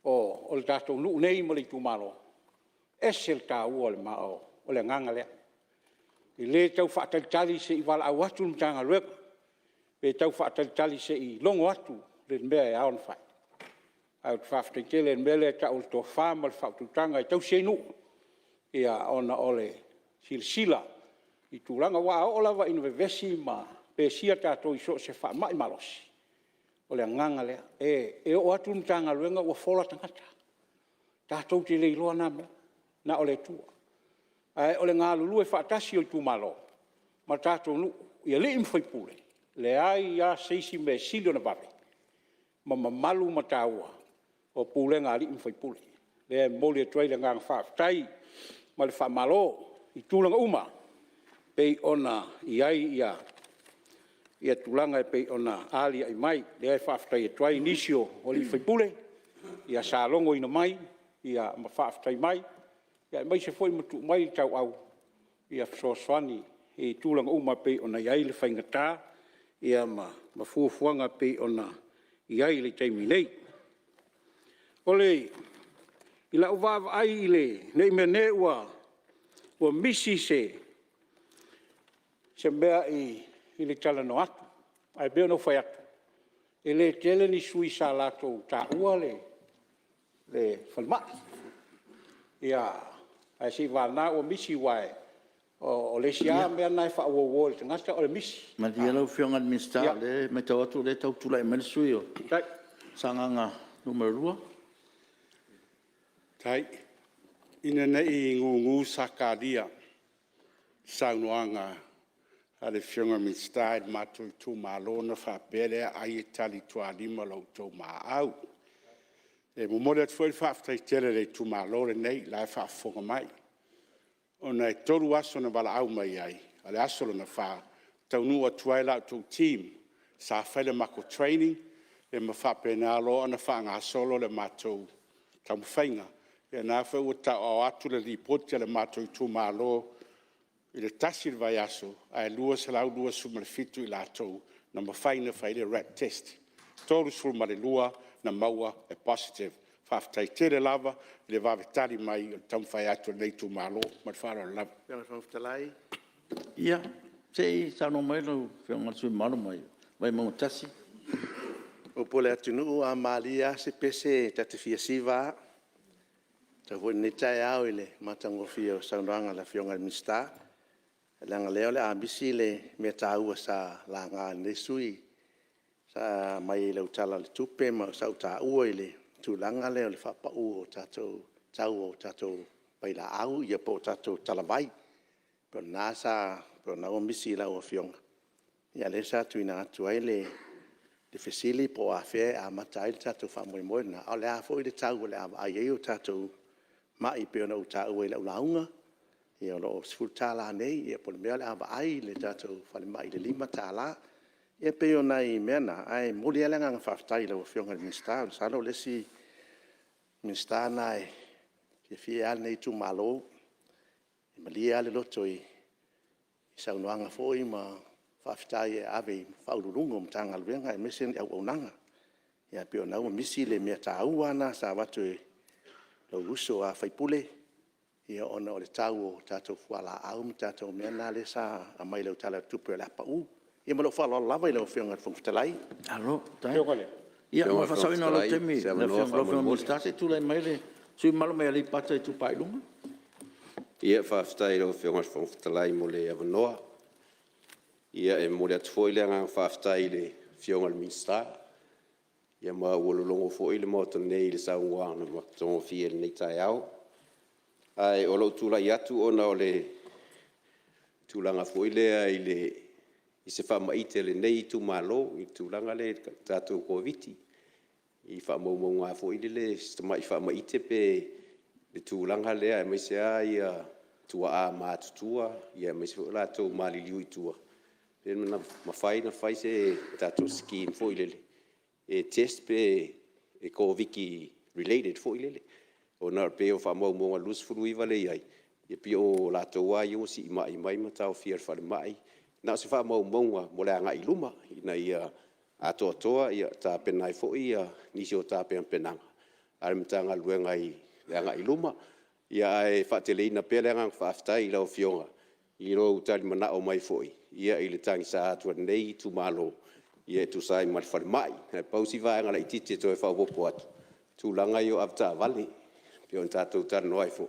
o le tatou nuu nei ma le itumalo, e ese le taua o le agaga lea. E le tau faatalitali se i valaau atu le Matagaluega, pe tau faatalitali se i logo atu le mea e ao ona fai. Ae ou te faafetai tele i le mea lea e tau o le tofa ma le faautautaga e tausi ai nuu, ona o le silasila i tulaga. Aua a oo lava ina vevesi ma pesia tatou i so o se faamai malosi, o le agaga lea. E oo atu le Matagaluega ua fola tagata, tatou te le iloa na mea, na o le Atua. Ae o le galulue faatasi o itumalo ma tatou nuu i alii ma faipule, e leai lava se isi mea e sili ona vave ma mamalu ma taua o pulega a alii ma faipule. O lea e momoli atu ai le agaga faafetai ma le faamalo i tulaga uma e pei ona i ai tulaga e pei ona alia'e mai. O lea e faafetai atu ai i nisi o sui usufono sa logoina mai ma faafetai mai, aemaise foi ma tuu mai le tauau e fesoasoani i tulaga uma e pei ona i ai le faigata ma fuafuaga e pei ona i ai i le taimi nei. I lau vaavaai ne i meaane ua misi se mea i le talanoa atu, ae pei ona ou fai atu, e le tele ni sui usufono sa latou taua le falemai. Ae seiavagana ua misi, aua o le isi lava mea lena e faauouo e le tagata o le misi. Malie lau Afioga i le Minisita, o lea e matau atu o lea e tau tulai mai le sui usufono mo Sagaga 2. Faafetai. Ina ne i gugu Sakaria i le saunoaga a le Afioga i le Minisita i le matou itumalo ona faapea lea ai e talitualima lo outou muaau. E momoli atu foi le faafetai tele i le itumalo lenei o la e faafofoga mai, ona e 3 aso na valaau mai ai, a o le aso lona fa taunuu atu ai la outou team sa fai le matou training ma faapena loa ona faagasolo le matou taumafaiga. Ia o lena foi ua tauaao atu le lipoti a le matou itumalo i le tasi le vaiaso ae 227 i latou na mafai ona fai i ai le rat test, e 32 na maua e positive. Faafetai tele lava i le vave tali mai o le taumafai atu o lenei itumalo. Ma le faaaloalo lava. Ia, se i saunoa mai lau Afioga i le sui usufono mamalu mai Vaimauga 1. O upu a le atunuu a malie lava se pese ta te fia siva lava. Faafetai foi i lenei taeao i le matagofie o le saunoaga a le Afioga i le Minisita, leaga o lea o le a misi le mea taua sa laga e lenei sui usufono sa aumai i lau Tala o le Tupe ma sa ou taua i le tulaga lea o le faapau o tatou tau o tatou vailaau po o tatou talavai. Pei o lena ua misi i lau Afioga, a o lea sa tuuina atu ai le fesili po o afea e amata ai le tatou faamoemoe lena, a o le a foi le tau o le a vaai ai tatou mai pei ona ou taua i lau lauga, o lo o $10 nei, po o le mea o le a vaai le tatou falemai i le $5. Ia pei o nai mea na, ae momoli lava le agaga faafetai i lau Afioga i le Minisita. Masalo o le isi Minisita lena e fiafia ai lava lenei itumalo, e malie lava le loto i saunoaga foi ma faafetai e ave i Ofisa Sili o Pulega o Matagaluega aemaise ni auaunaga. Ae pei o lena ua misi le mea taua lava lena sa avatu e lou uso a sui usufono, ona o le tau o tatou fualaau ma tatou mea na lea sa aumai i lau Tala o le Tupe o le a pau. Ia ma lou faaaloalo lava i lau Afioga i le Fofoga Fetalai. Malo faafetai. Ia mo le faasaoina o lou taimi lau Afioga i le Minisita, se i tulai mai le sui usufono mamalu mo Aleipata Itupa i Luga. Faafetai i lau Afioga i le Fofoga Fetalai mo le avanoa. Ia e momoli atu foi le agaga faafetai i le Afioga i le Minisita, ma ua lologo foi le Maota nei i le saunoaga matagofie i lenei taeao. Ae o lou tulai atu ona o le tulaga foi lea i se faamaite a lenei itumalo i le tulaga lea i le tatou Koviti-19 i faamaumauga lava foi lele si tamai faamaite pe le tulaga lea aemaise lava tuaa matutua aemaise foi i latou ua maliliu i tua, pe mafai ona fai se tatou scheme foi lele e test pe Koviti related foi lele, ona e pei o faamaumauga o le 29 lea e i ai, e pei o latou lava ia ua siimai mai ma taofia i le falemai. Na o se faamaumauga mo le agai i luma ina ia atoatoa e tapena ai foi nisi o tapenapenaga a le Matagaluega i le agai i luma. Ae faateleina pea le agaga faafetai i lau Afioga i lou talimanao mai foi i le tagisa atu a lenei itumalo e tusa ai ma le falemai. Ae pau si vaega laitiiti e toe faaopoopo atu, o le tulaga ia o avetaavale, e pei ona tatou talanoa ai foi,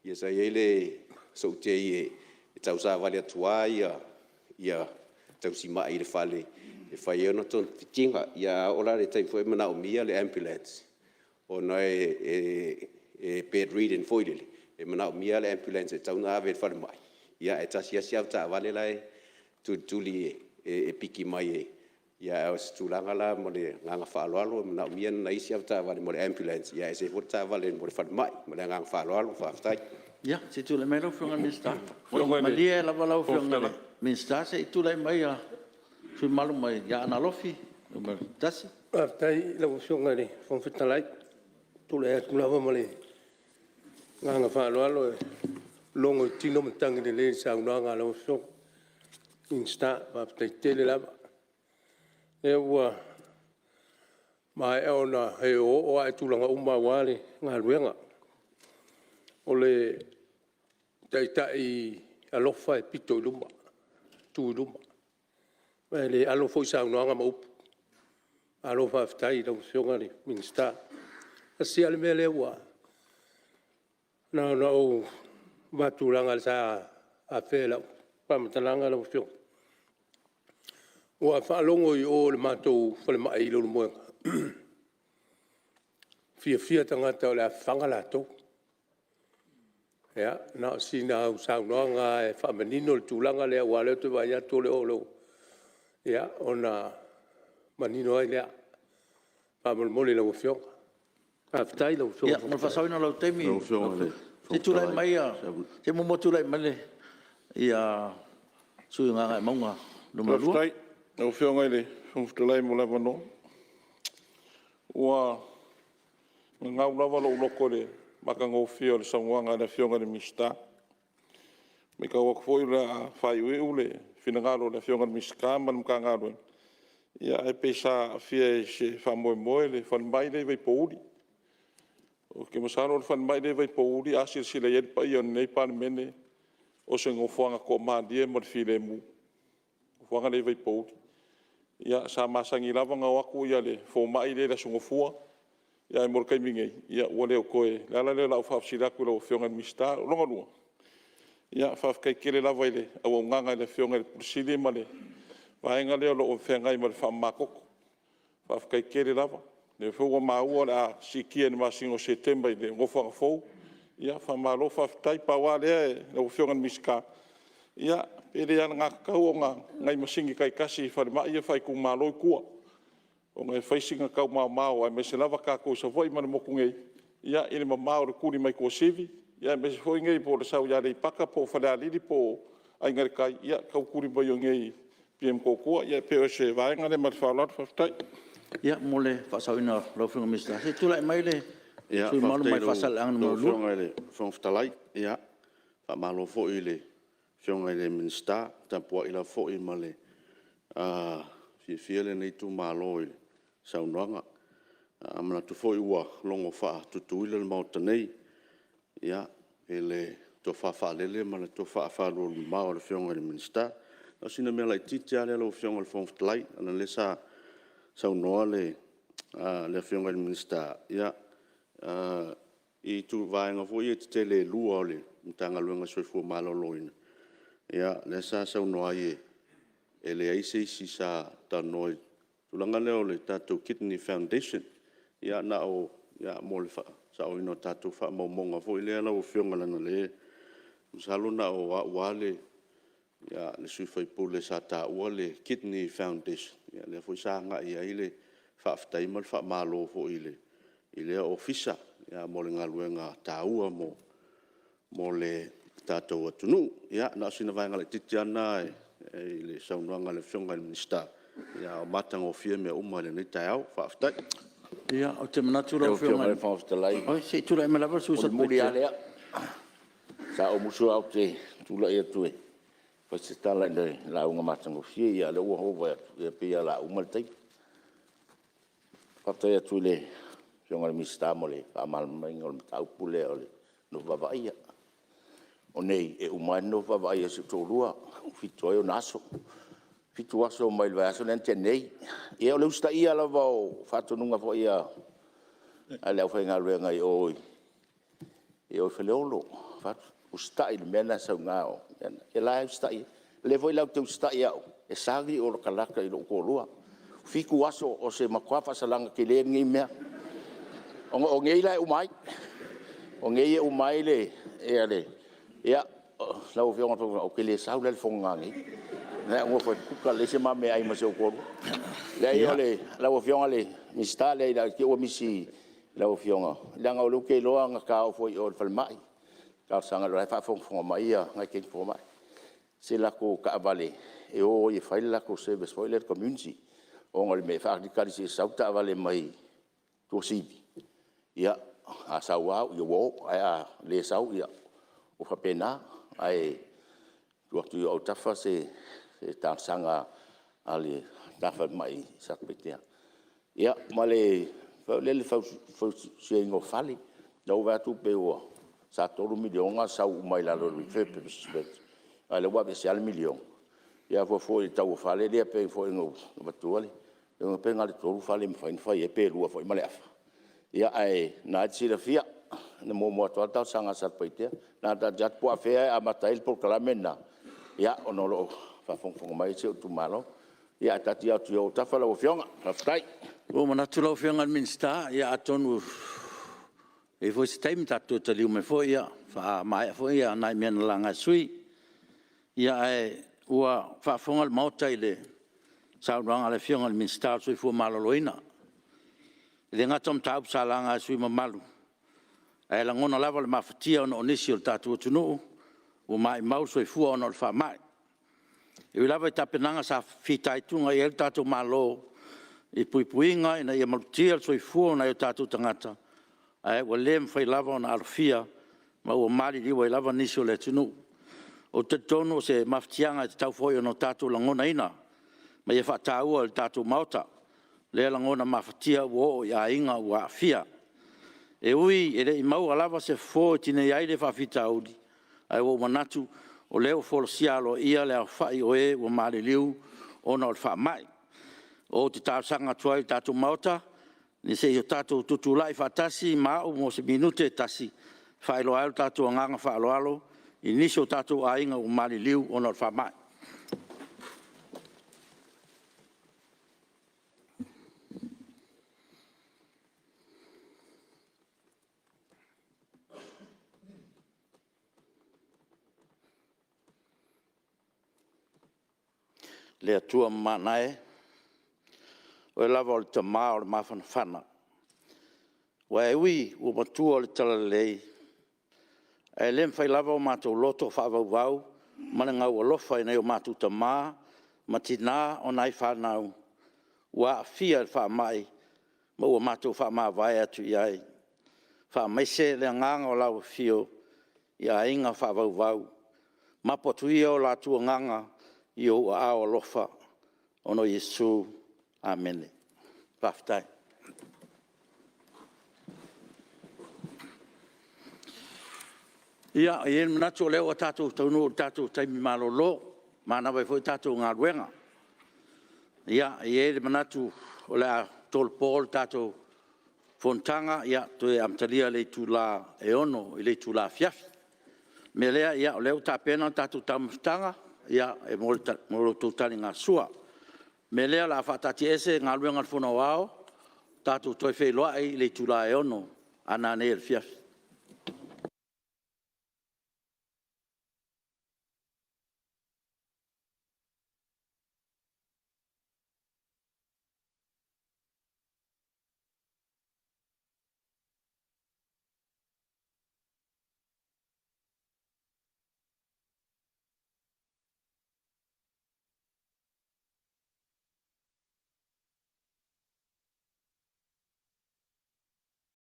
ia sa i ai sou tei e tausavali atu lava tausimai i le fale e fai ai ona togafitiga. A oo la i le taimi foi lea e manaomia le ambulance ona e bed ridden foi lele, e manaomia le ambulance e tatau ona ave i le falemai, ae tasi lava si avetaavale la e tulituli e piki mai. Ae o se tulaga lena ma le agaga faaaloalo e manaomia ni nai isi avetaavale mo le ambulance, ae ese ai foi le taavale mo le falemai. Ma le agaga faaaloalo faafetai. Ia, se i tulai mai lau Afioga i le Minisita. Malie lava lau Afioga i le Minisita se i tulai mai le sui usufono mamalu mai Aana Alofi 1. Faafetai i lau Afioga i le Fofoga Fetalai. Ou te tulai atu lava ma le agaga faaaloalo e logo i tino matagi lelei i le saunoaga a lau Afioga i le Minisita, faafetai tele lava. O lea ua maea ona e oooo lava i tulaga uma aua le galuega. O le taitai alofa e pito i luma, e tu i luma, ma e le alo foi saunoaga ma upu. Malo faafetai i lau Afioga i le Minisita. E tasi lava le mea lea na ona ou avatu leaga sa afea i lau faamatalaga lau Afioga, ua faalogo i o i le matou falemai i Leulumoega, fiafia tagata o le a fafaga latou. Ia, na o sina au saunoaga lava e faamanino le tulaga lea aua o lea ou te vaai atu o lo o… ia ona manino ai lea faamolemole i lau Afioga. Faafetai i lau Afioga. Ia, mo le faasaoina o lou taimi, se i muamua tulai mai le sui usufono mo Gagaemauga 2. Faafetai i lau Afioga i le Fofoga Fetalai mo le avanoa. Ua gau lava lou loto i le matagofie o le saunoaga a le Afioga i le Minisita. E matau atu foi o le a faaiuiu le finagalo o le Afioga i le Minisita ma le Matagaluega, ae pei sa aafia i se faamoemoe le falemai lea i Vaipouli. Ou te masalo o le falemai lea i Vaipouli a silasila i ai le paia o lenei Palemene, o se nofoaga toamalie ma le filemu, le nofoaga lea i Vaipouli. Ia sa masani lava ona o atu le fomai lea i le Aso Gafua, ae mo le taimi nei, ua le o toe… O le ala lea o lau faafesili atu i lau Afioga i le Minisita. O lona lua, ia faafetai tele lava i le auaunaga i le Afioga i le Ofisa Sili ma le vaega lea o lo o feagai ma le faamamatoto. Faafetai tele lava. O lea foi ua maua o le a siitia i le masina o Setema i le nofoaga fou, ia faamalo faafetai. Pau lava lea lau Afioga i le Minisita, ia pe le alagatatau ona nai masini taitasi i falemai ia faaitumalo i tua, ona e fai sina tau maomao aemaise lava tatou i Savaii ma le motu nei, i le mamao o le tuli mai Tuasivi, aemaise foi i inei po o le sau i Aleipata po o Falealili po o Aiga i le Tai, ia e tau tuli mai i inei i Apia i Motootua. Ia pei o se vaega lea ma le faaaloalo faafetai. Ia mo le faasaoina o lau Afioga i le Minisita, se i tulai mai le sui usufono mamalu mai Faasaleleaga 2. Faafetai i lau Afioga i le Fofoga Fetalai. Faamalo foi i le Afioga i le Minisita, e tapuai lava foi ma le fiafia lenei itumalo i le saunoaga. E manatu foi ua logo faatutuila le Maota nei i le tofa faalele ma le tofa alualumamao a le Afioga i le Minisita. Na o sina mea laitiiti lava lea lau Afioga i le Fofoga Fetalai, ona o lea sa saunoa le Afioga i le Minisita i vaega foi ia tetele e 2 o le Matagaluega o le Soifua Maloloina, lea sa saunoa ai e leai se isi sa talanoa i le tulaga lea o le tatou Kidney Foundation. Ia mo le faasaoina o tatou faamaumauga foi lea lau Afioga, leaga o lea masalo na o au lava le sui usufono sa taua le Kidney Foundation, lea foi sa agai i ai le faafetai ma le faamalo foi i lea Ofisa mo le galuega taua mo le tatou atunuu. Ia na o sina vaega laitiiti lava lena i le saunoaga a le Afioga i le Minisita, ae ua matagofie mea uma i lenei taeao. Faafetai. Ia, ou te manatu lau Afioga... Fetalai, Se i tulai mai lava le sui usufono mo o le mulimuli lava Satupaitea. lea. Sa ou musu lava ou te tulai atu e fai se tala i le lauga matagofie, a o lea ua ou vaai atu, e pei lava o le a uma le taimi. Faafetai atu i le Afioga i le Minisita mo le faamalamalamaina o le mataupu lea o le nofo vaavaaia. O nei, e uma ai le nofo vaavaaia a si ou toalua, ua 7 ai ona aso. 7 aso mai le vaiaso lea na tea nei. Ia o le usitaia lava o faatonuga foi a le aufaigaluega i o i Faleolo, fai atu, usitai i le mea lena e sau i ina, ia o la e usitai lava. O lea foi la ou te usitai au, e sali ou latalata i lou toalua. 7 aso, o se matua faasalaga tele lenei mea, ona o nei la e uma ai. O nei e uma ai le... Ia, lau Afioga i le Fofoga Fetalai, ou te le sau la i le fono nanei, o la e nofo e kuka leai se ma meaai ma si ou toalua. Leai lau Afioga i le Minisita, leai ne i te i ua misi i lau Afioga, leaga o lea ou te iloa na ta oo foi i o i le falemai, talosaga o la e faafogafoga mai nai teine fomai, i se latou taavale e o ai e fai le latou service foi lea i le community, ona o le mea e faatalitali se i sau le taavale mai Tuasivi, ia, a sau lava ua o, ae a le sau, ia ua faapena. Ae tuu atu i ou autafa se talosaga a le ta falemai i Satupaitea. Ia, ma le fausiaina o fale, o lea ua ou vaai atu pei sa $3 miliona sau uma i lalo o le refurbishment, a o lea ua aveese lava le $1 miliona. Ia a fuafua i le tau o fale ia pei foi ona ou avatua le... pe na o le 3 fale e mafai ona fai ai pe 2 foi ma le afa. Ae o lena e te silafia, na muamua atu lava le talosaga a Satupaitea. Na ona tatou manatu po o afea e amata ai le polokalame lena, ona o lo o faafogafoga mai si ou itumalo. Ia ae taatia atu i ou autafa lau Afioga. Faafetai. Ua ou manatu lau Afioga i le Minisita, ia atonu e i ai foi se taimi tatou toe taliu mai foi faamaea foi nai mea na laga e sui usufono. Ae ua faafofoga le Maota i le saunoaga a le Afioga i le Minisita o le Soifua Maloloina. E le gata o mataupu sa laga e sui usufono mamalu, ae lagona lava le mafatia ona o nisi o le tatou atunuu ua maumau le soifua ona o le faamai. E ui lava i tapenaga sa fitaituga i ai lo tatou Malo i puipuiga ina ia malutia le soifua o nai o tatou tagata, ae ua le mafai lava ona alofia ma ua maliliu ai lava nisi o le atunuu. Ou te talitonu o se mafatiaga e tatau foi ona tatou lagonaina ma ia faataua e le tatou Maota lea lagona mafatia ua oo i aiga ua aafia. E ui e le i maua lava se fofo e tineia ai lea faafitauli, ae ua ou manatu o lea ua folasia aloaia le aofai o e ua maliliu ona o le faamai. Ou te talosaga atu ai i le tatou Maota, se i o tatou tutulai faatasi ma au mo se minute e tasi, e faailoa ai lo tatou agaga faaaloalo i nisi o tatou aiga ua maliliu ona o le faamai. Le Atua mamana e, o Oe lava o le Tama o le mafanafana, aua e ui ua matua le talalelei, ae le mafai lava o matou loto faavauvau ma le gaualofa i nai o matou tama ma tina o nai fanau ua aafia i le faamai ma ua matou faamavae atu i ai. Faamaise le agaga o lau afio i aiga faavauvau, mapu atu ia o latou agaga i ou aao alofa. Ona o Iesu. Amene. Faafetai. Ia, e i ai le manatu o lea ua tatou taunuu i le tatou taimi malolo, e manava ai foi a tatou galuega. Ia, e i ai le manatu o le a tolopo le tatou fonotaga toe amatalia i le itula e 6:00 i le itula afiafi. O le mea lea, o lea ua tapena le tatou taumafataga mo la outou taligasua. O le mea lea o le a faataatiaese Galuega a le Fono Aoao, tatou toe feiloai i le itula e 6:00 a nanei i le afiafi.